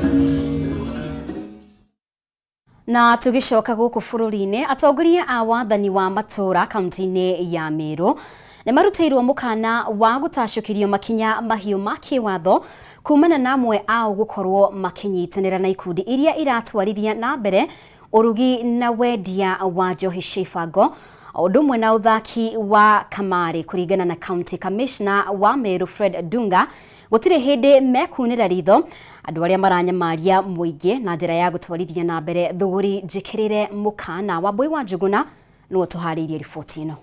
Na tũgĩcoka gũkũ bũrũri-inĩ, atongoria a wathani wa matũũra kaunti-inĩ ya Meru nĩ marutĩirwo mũkana wa gũtacũkĩrio makinya mahiũ ma kĩwatho kumana na amwe ao gũkorwo makĩnyitanĩra na ikundi iria iratwarithia na mbere ũrugi na wendia wa njohi cia ibango o ũndũ ũmwe na ũthaki wa kamarĩ. Kũringana na County Commissioner wa Meru Fred Dunga, gũtirĩ hĩndĩ mekunĩra ritho andũ arĩa maranyamaria mũingĩ na njĩra ya gũtwarithia na mbere thũgũri njĩkĩrĩre mũkana. Wambui wa Njũgũna nĩwe ũtũharĩirie riboti ĩno.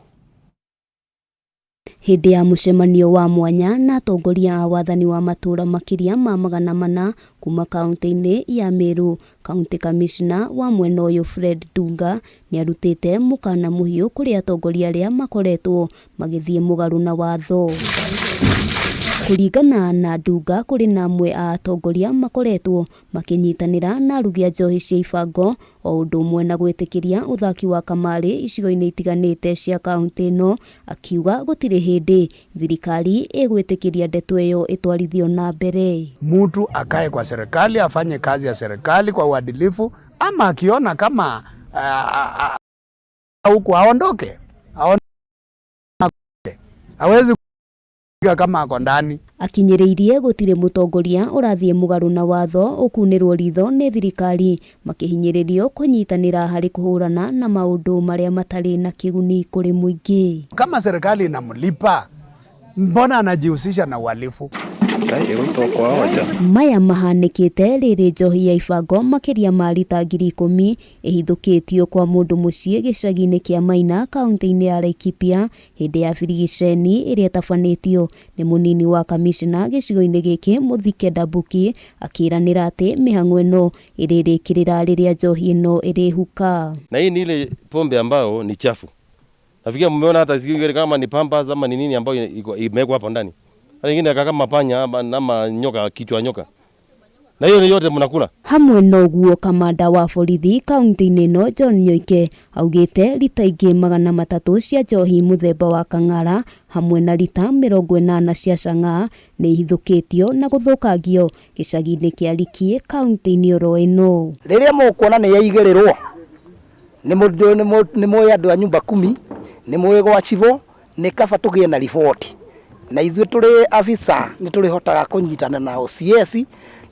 Hĩndĩ ya mũcemanio wa mwanya na atongoria a wathani wa matũũra makĩria ma 400 kuma kaunti-inĩ ya Meru, County Commissioner wa mwena ũyũ Fred Dunga nĩarutĩte mũkana mũhiũ kũrĩ atongoria arĩa makoretwo magĩthiĩ mũgarũ na watho. Kũringana na Dunga, kũrĩ na amwe a atongoria makoretwo makĩnyitanĩra na arugi a njohi cia ibango o ũndũ ũmwe na gwĩtĩkĩria ũthaki wa kamarĩ icigo-inĩ itiganĩte cia kaunti ĩno, akiuga gũtirĩ hĩndĩ thirikari ĩgwĩtĩkĩria ndeto ĩyo ĩtwarithio na mbere. Mtu akae kwa serikali afanye kazi ya serikali kwa uadilifu, ama akiona kama huku aondoke, hawezi kama ako ndani. Akinyĩrĩirie gũtirĩ mũtongoria ũrathiĩ mũgarũ na watho ũkunĩrwo ritho nĩ thirikari makĩhinyĩrĩrio kũnyitanĩra harĩ kũhũrana na maũndũ marĩa matarĩ na kĩguni kũrĩ mũingĩ. Kama serikali inamlipa, mbona anajihusisha na uhalifu? Maya mahanĩkĩte rĩrĩ njohi ya ibango makĩria ma rita 10,000 ĩhithũkĩtio kwa mũndũ mũciĩ gĩcagi-inĩ kĩa Maina kaunti-inĩ ya Laikipia hĩndĩ ya birigiceni ĩrĩa ĩtabanĩtio nĩ mũnini wa kamishna gĩcigo-inĩ gĩkĩ Mũthike Ndambuki, akĩranĩra atĩ mĩhang'o ĩno ĩrĩrĩkĩrĩra rĩrĩa njohi ĩno ĩrĩhuka. Na hii ni ile pombe ambayo ni chafu. Nafikia mmeona hata siku kama ni Pampers ama ni nini ambayo imewekwa hapo ndani. Hata ingine kama panya ama nyoka, kichwa nyoka. Na hiyo ni yote mnakula. Hamwe na ũguo kamanda wa borithi kaunti-inĩ ĩno John Nyoike augĩte rita ingĩ 300 cia njohi mũthemba wa kang'ara hamwe na rita 80 cia chang'aa nĩ ihithũkĩtio na gũthũkangio gĩcagi-inĩ kĩa Likie kaunti-inĩ oro ĩno. Rĩrĩa mũkuona nĩ yaigĩrĩrwo nĩ mũĩ andũ a nyumba kumi, nĩ mũĩ gwa cibũ, nĩ kaba tũgĩe na riboti na ithuĩ tũrĩ afisa nĩ tũrĩhotaga kũnyitana na OCS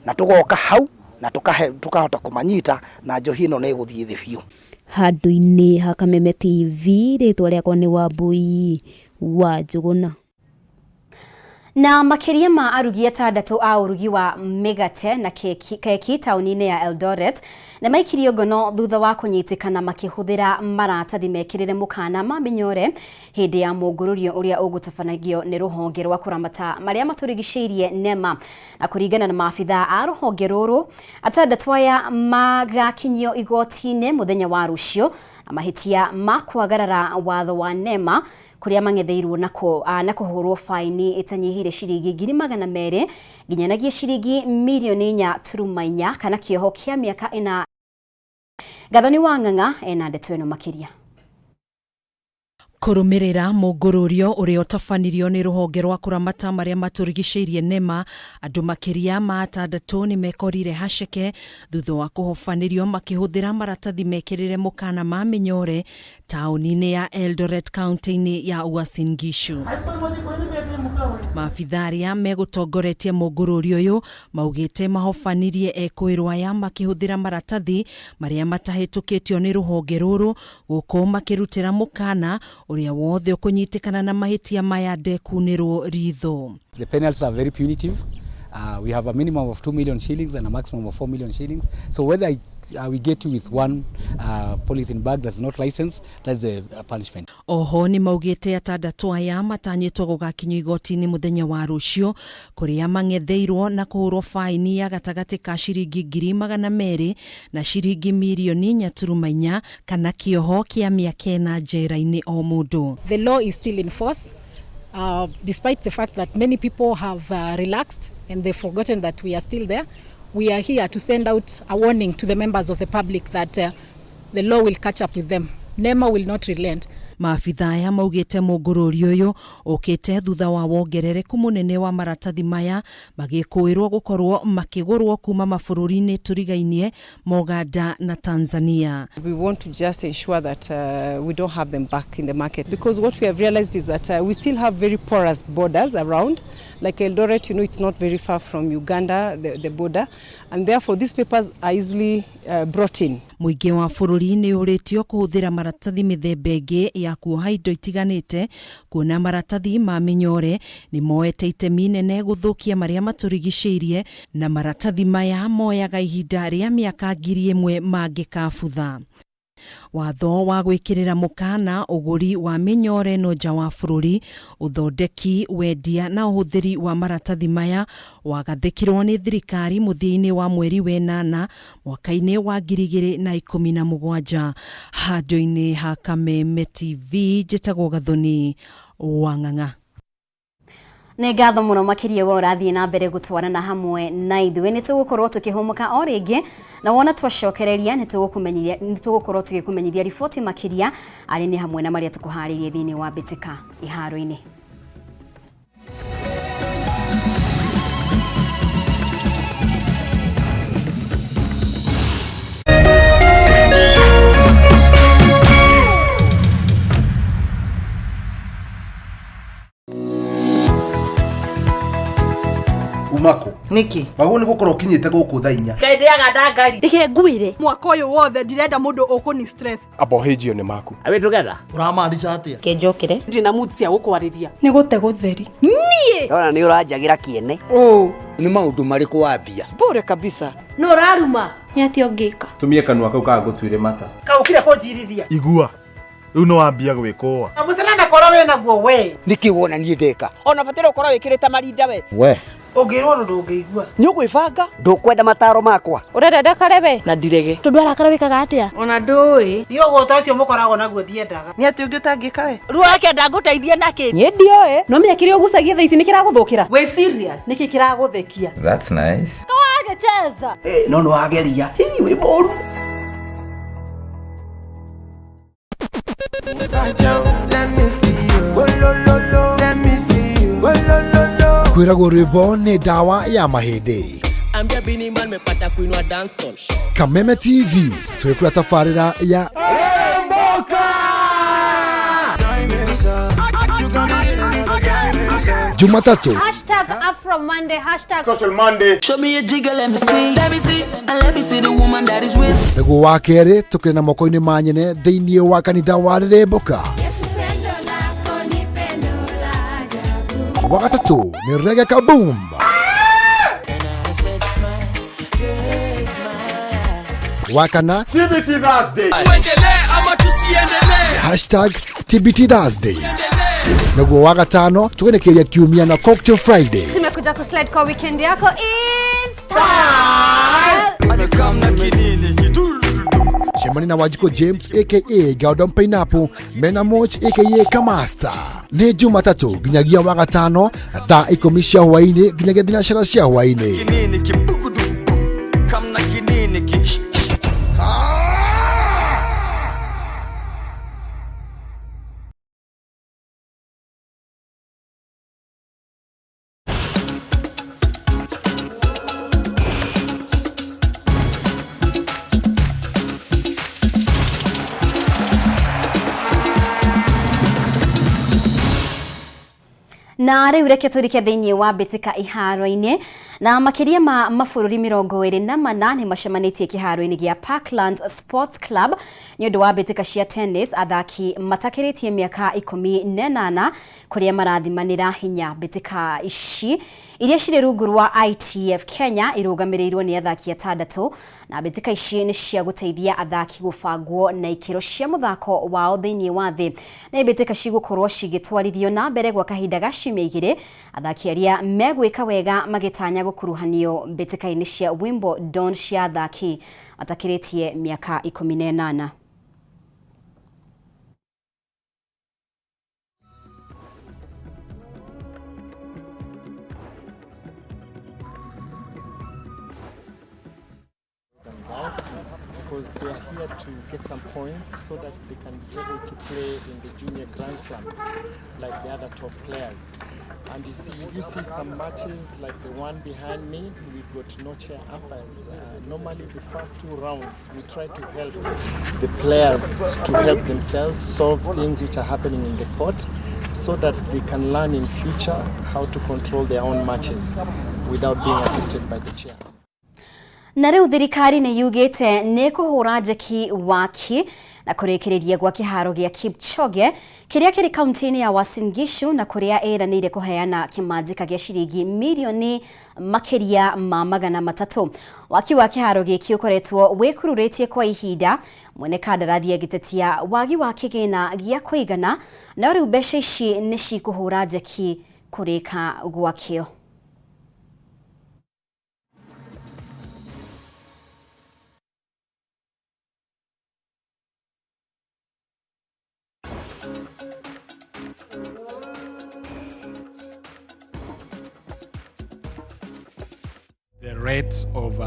na tũgoka hau na tũkahota kũmanyita na njohi ĩno nĩ ĩgũthiĩ thĩ biũ. Handũ-inĩ ha Kameme TV, rĩtwa rĩakwa nĩ Wambui wa Njũgũna. Na makĩria ma arugi 6 a ũrugi wa mĩgate na keki taũni-inĩ ya Eldoret nĩ maikirio ngono thutha wa kũnyitĩkana makĩhũthĩra maratathi mekĩrĩre mũkana ma mĩnyore hĩndĩ ya mũngũrũrio ũrĩa ũgũtabanagio nĩ rũhonge rwa kũramata marĩa matũrigicĩirie NEMA. Na kũringana na maabitha a rũhonge rũrũ, 6 aya magakinyio igoti-inĩ mũthenya wa rũciũ na mahĩtia ma kwagarara watho wa NEMA kuria mang'etheirwo na kũhũrwo faini ĩtanyihĩire ciringi 200,000 nginyanagia ciringi mirioni 4.4 kana kĩoho kĩa mĩaka 4. Gathoni wa Ng'ang'a ena ndeto ĩno makĩria. Kũrũmĩrĩra mũngũrũrio ũrĩa ũtabanirio nĩ rũhonge rwa kũramata marĩa matũrigicĩirie NEMA, andũ makĩria ma 6 nĩ mekorire haceke thutha wa kũhobanĩrio makĩhũthĩra maratathi mekĩrĩre mũkana ma mĩnyore taũni-inĩ ya Eldoret kaunti-inĩ ya Uasin Gishu. Maabitha arĩa megũtongoretie mũngũrũrio ũyũ maugĩte mahobanirie ekũĩrwo aya makĩhũthĩra maratathi marĩa matahĩtũkĩtio nĩ rũhonge rũrũ gũkũ makĩrutĩra mũkana ũrĩa wothe ũkũnyitĩkana na mahĩtia maya ndekunĩrwo ritho. The penalties are very punitive. We have a minimum of 2 million shillings and a maximum of 4 million shillings. So whether we get you with one polythene bag that's not licensed, that's a punishment. Oho nĩ maugĩte 6 aya matanyĩtwo gũgakinyio igoti-inĩ mũthenya wa rũciũ kũrĩa mang'etheirwo na kũhũrwo faini ya gatagatĩ ka ciringi 200,000 na ciringi mirioni 4.4 kana kĩoho kĩa mĩaka 4 njera-inĩ o mũndũ. The law is still in force. Despite the fact that many people have relaxed and they've forgotten that we are still there, we are here to send out a warning to the members of the public that the law will catch up with them. NEMA will not relent. Maabitha aya maugĩte mũngũrũrio ũyũ ũkĩte thutha wa wongerereku mũnene wa maratathi maya magĩkũĩrwo gũkorwo makĩgũrwo kuma mabũrũri-inĩ tũrigainie Moganda na Tanzania. We want to just ensure that we don't have them back in the market, because what we have realized is that we still have very porous borders around. Like Eldoret, you know, it's not very far from Uganda, the border, and therefore these papers are easily brought in. Mũingĩ wa bũrũri nĩ ũrĩtio kũhũthĩra maratathi mĩthemba ĩngĩ ya kuoha indo itiganĩte kuona maratathi ma mĩnyore nĩ moete itemi nene gũthũkia marĩa matũrigicĩirie na maratathi maya moyaga ihinda rĩa mĩaka 1,000 mangĩkabutha. Watho wa gwĩkĩrĩra mũkana ũgũri wa mĩnyore no nja wa bũrũri, ũthondeki, wendia na ũhũthĩri wa maratathi maya wagathĩkirwo nĩ thirikari mũthia-inĩ wa mweri wa 8 mwaka-inĩ wa 2017. Handũ-inĩ ha Kameme TV njĩtagwo Gathoni wa Ng'ang'a. Nĩ ngatho mũno makĩria we ũrathiĩ na mbere gũtwarana hamwe na ithuĩ. Nĩ tũgũkorwo tũkĩhũmũka o rĩngĩ na wona twacokereria nĩ tũgũkorwo tũgĩkũmenyithia riboti makĩria arĩ nĩ hamwe na marĩa tũkũharĩirie thĩinĩ wa mbĩtĩka iharo-inĩ. Umako niki waguo ni gukorwo ukinyite guku thaa 4 Ngai ndiaga ndangari reke ngwire mwaka uyu wothe ndirenda mundu ukuni stress abohĩnjio nĩ maku. Are we together? Ũramaanisha atĩa? Kĩnjũkĩre ndina mood cia gũkwarĩria nĩ gũte gũtheri niĩ ndona nĩ ũranjagĩra kĩene. Nĩ maũndũ marĩkũ wambia? Bure kabisa. No ũraruma nĩ atĩa ũngĩka? Tumie kanua kau kagũtuire mata. Kaũkire kũnjirithia. Igua rĩu no wambia gwĩkũa. Mũcana korwo wĩna guo we. Nĩkĩ wona niĩ ndeka? Ona bataire ũkorwo wĩkĩrĩte marinda we. We ũngĩrwo ũndũ ndũngĩigua. Nĩ ũkwĩbanga? Ndũkwenda mataro makwa. Ũrenda ndakare we? Na ndirege. Tondũ arakara wĩkaga atĩa? Ona ndũĩ. Niĩ ũgũta ũcio mũkoragwo naguo ndiendaga. Nĩ atĩ ũngĩ ũtangĩka we? Ruo wake ndangũteithia nakĩ? Niĩ ndioĩ. No menya kĩrĩa ũgucagia thaa ici nĩ kĩragũthũkĩra. Wĩ serious? Nĩkĩ kĩragũthekia? That's nice. Kawage Cheza. Eh, no nĩ wageria. Hii wĩ mũru. Kwĩragwo rwĩmbo nĩ ndawa ya mahĩndĩ. Ambia Bini Man mepata kuinua dancehall. Kameme TV twĩkũra tabarĩra ya Jumatatu Hashtag Afro Monday, hashtag Social Monday. Show me a jigger, let me see. Let me see. And let me see the woman that is with. Nĩguo wa kerĩ tũkĩrĩ na moko-inĩ ma nyene thĩinĩ wa kanitha wa Rĩrĩmbũka. Wa gatatũ nĩ Reggae Kaboom. Wa kana TBT Thursday. Tuendelee ama tusiendelee? Hashtag TBT Thursday. Naguo wa gatano tũgenekeria kiumia na Cocktail Friday. Tumekuja kuslide kwa weekend yako is style. Cemania na Wanjikũ James aka Gordon Pineapple mena Moch aka Kamasta. Nĩ Jumatatũ nginyagia wa gatano thaa ikũmi cia hwaĩ-inĩ nginyagia thinacara cia hwaĩ-inĩ. Kinini kibukuduku. Kamna kinini ki. Na rĩu reke tũrike thĩinĩ wa mbĩtĩka iharo-inĩ na makĩria ma mabũrũri 24 nĩ macemanĩtie kĩharo-inĩ gĩa Parklands Sports Club nĩ ũndũ wa mbĩtĩka cia tennis athaki matakĩrĩtie mĩaka 18 kũrĩa marathimanĩra hinya. Mbĩtĩka ici iria cirĩ rungu rwa ITF Kenya irũgamĩrĩirwo nĩ athaki atandatũ na mbĩtĩka ici nĩ cia gũteithia athaki gũbangwo na ikĩro cia mũthako wao thĩinĩ wa thĩ. Nĩ mbĩtĩka cigũkorwo cigĩtwarithio na mbere gwa kahinda ga ciumia igĩrĩ, athaki arĩa megwĩka wega magĩtanya gũkuruhanio mbĩtĩka-inĩ cia Wimbledon cia athaki matakĩrĩtie mĩaka 18. And girls, because they are here to get some points so that they can be able to play in the junior Grand Slams like the other top players. And you see, if you see some matches like the one behind me, we've got no chair umpires. Normally the first two rounds, we try to help the players to help themselves solve things which are happening in the court so that they can learn in future how to control their own matches without being assisted by the chair. Na rĩu thirikari nĩ yugĩte nĩ kũhũra njeki waki na kũrĩkĩrĩria gwa kĩharo gĩa Kipchoge kĩrĩa kĩrĩ kaunti-inĩ ya Uasin Gishu na kũrĩa ĩranĩire kũheana kĩmanjĩka gĩa ciringi mirioni makĩria ma 300. Waki wa kĩharo gĩkĩ ũkoretwo wĩkururĩtie kwa ihinda, mwene kandarathi agĩtetia wagi wa kĩgĩna gĩa kũigana, no rĩu mbeca ici nĩ cikũhũra njeki kũrĩka gwakĩo. The rates of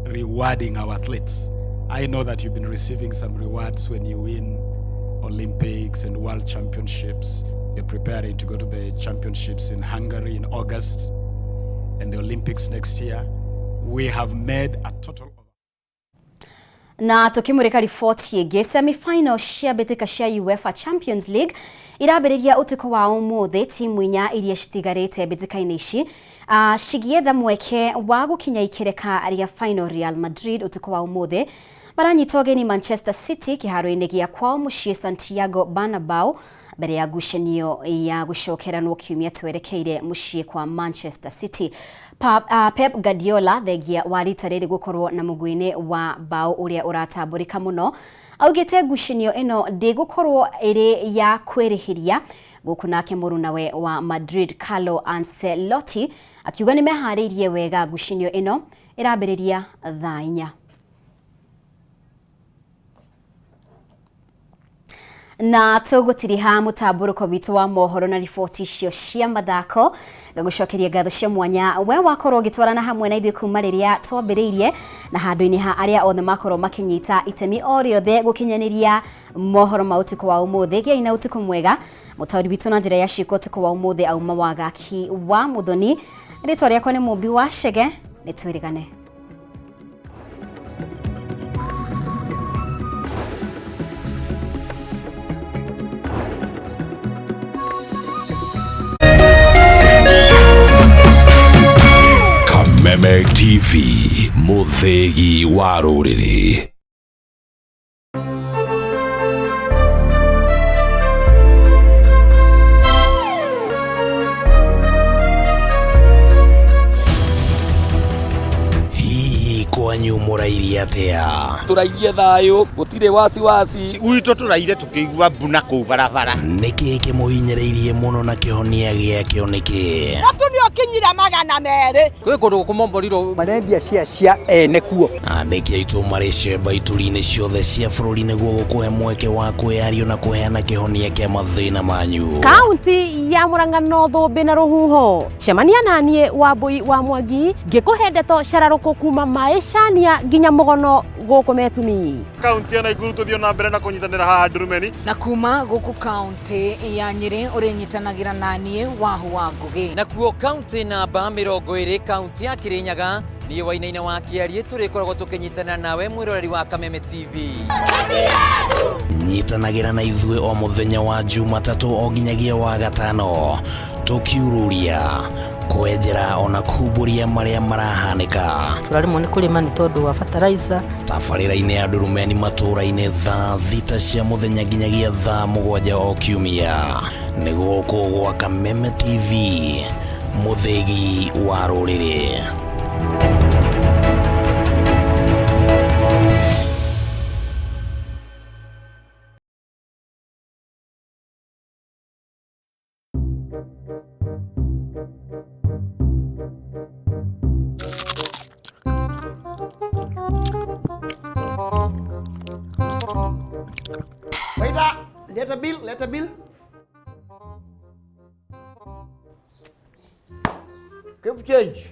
rewarding our athletes. I know that you've been receiving some rewards when you win Olympics and World Championships. You're preparing to go to the championships in Hungary in August and the Olympics next year. We have made a total of Na tukimurika riboti ĩngĩ, semi-final cia mbĩtĩka cia UEFA Champions League irambĩrĩria ũtukũ wa ũmũthĩ. Timu inya iria citigarĩte mbĩtĩka-inĩ ici cigĩetha mweke wa gũkinya ikereka rĩa final. Real Madrid ũtukũ wa ũmũthĩ maranyita ũgeni Manchester City kĩharo-inĩ gĩa kwao mũciĩ Santiago Bernabeu mbere ya ngucanio ya gũcokeranwo kiumia twerekeire mũciĩ kwa Manchester City. Pep Guardiola thengia wa rita rĩrĩ gũkorwo na mũguĩ-inĩ wa bao ũrĩa ũratambũrĩka mũno augĩte ngucanio ĩno ndĩgũkorwo ĩrĩ ya kwĩrĩhĩria. Gũkũ nake mũrunawe wa Madrid Carlo Ancelotti akiuga nĩ meharĩirie wega. Ngucanio ĩno ĩrambĩrĩria thaa 4. Na tũgũtiriha mũtambũrũko witũ wa mohoro na riboti icio cia mathako. Ngagũcokeria ngatho cia mwanya we wakorwo ũgĩtwarana hamwe na ithuĩ kuma rĩrĩa twambĩrĩirie, na handũ-inĩ ha arĩa othe makorwo makĩnyita itemi o rĩothe gũkinyanĩria mohoro ma ũtukũ wa ũmũthĩ. Gĩai na ũtukũ mwega. Mũtaũri witũ na njĩra ya ciĩko ũtukũ wa ũmũthĩ auma Wagaki wa Mũthoni. Rĩtwa rĩakwa nĩ Mũmbi wa Chege, nĩ twĩrĩgane. Kameme TV, mũthĩgi wa rũrĩrĩ. Hihi kwanyu mũrairie atĩa? Tũrairie thayũ, gũtirĩ wasiwasi. Gwitũ tũraire tũkĩigua mbu na kũu barabara. Nĩkĩ kĩmũhinyĩrĩirie mũno na kĩhonia gĩakĩo nĩkĩ? Mũtu nĩ ũkinyire 200. Kwĩ kũndũ kũmomborirwo marendia cia cia ene kuo. Andĩki aitũ marĩ cemba ituri-inĩ ciothe cia bũrũri nĩguo gũkũhe mweke wa kwĩyario na kũheana kĩhonia kĩa mathĩna manyu. Kaunti ya Murang'a no thũmbĩ na rũhuho. Cemania na niĩ Wambui wa Mwangi ngĩkũhe ndeto cararũkũ kuma maĩcania nginya mũgono gũkũ Metumi. Kaunti ya Nakuru tũthiĩ na mbere na kũnyitanĩra haha Ndurumeni. Na kuma gũkũ kaunti ya Nyĩrĩ ũrĩnyitanagĩra na niĩ Wahu wa Ngũgĩ. Nakuo kaunti namba 20 kaunti ya Kirinyaga niĩ Wainaina wa Kĩariĩ tũrĩkoragwo tũkĩnyitanĩra nawe mwĩroreri wa Kameme TV. Nyitanagĩra na ithuĩ o mũthenya wa Jumatatũ o nginyagia wa gatano tũkiururia kwenjera ona kumbũria marĩa marahanĩka. Tũraremwo nĩ kũrĩma nĩ tondũ wa fertilizer. Tabarĩra-inĩ ya Ndurumeni matũũra-inĩ thaa 6 cia mũthenya nginyagia thaa 7 o kiumia. Nĩ gũkũ gwa Kameme TV, mũthĩgi wa rũrĩrĩ. Waiter, leta bill, leta bill. Keep change.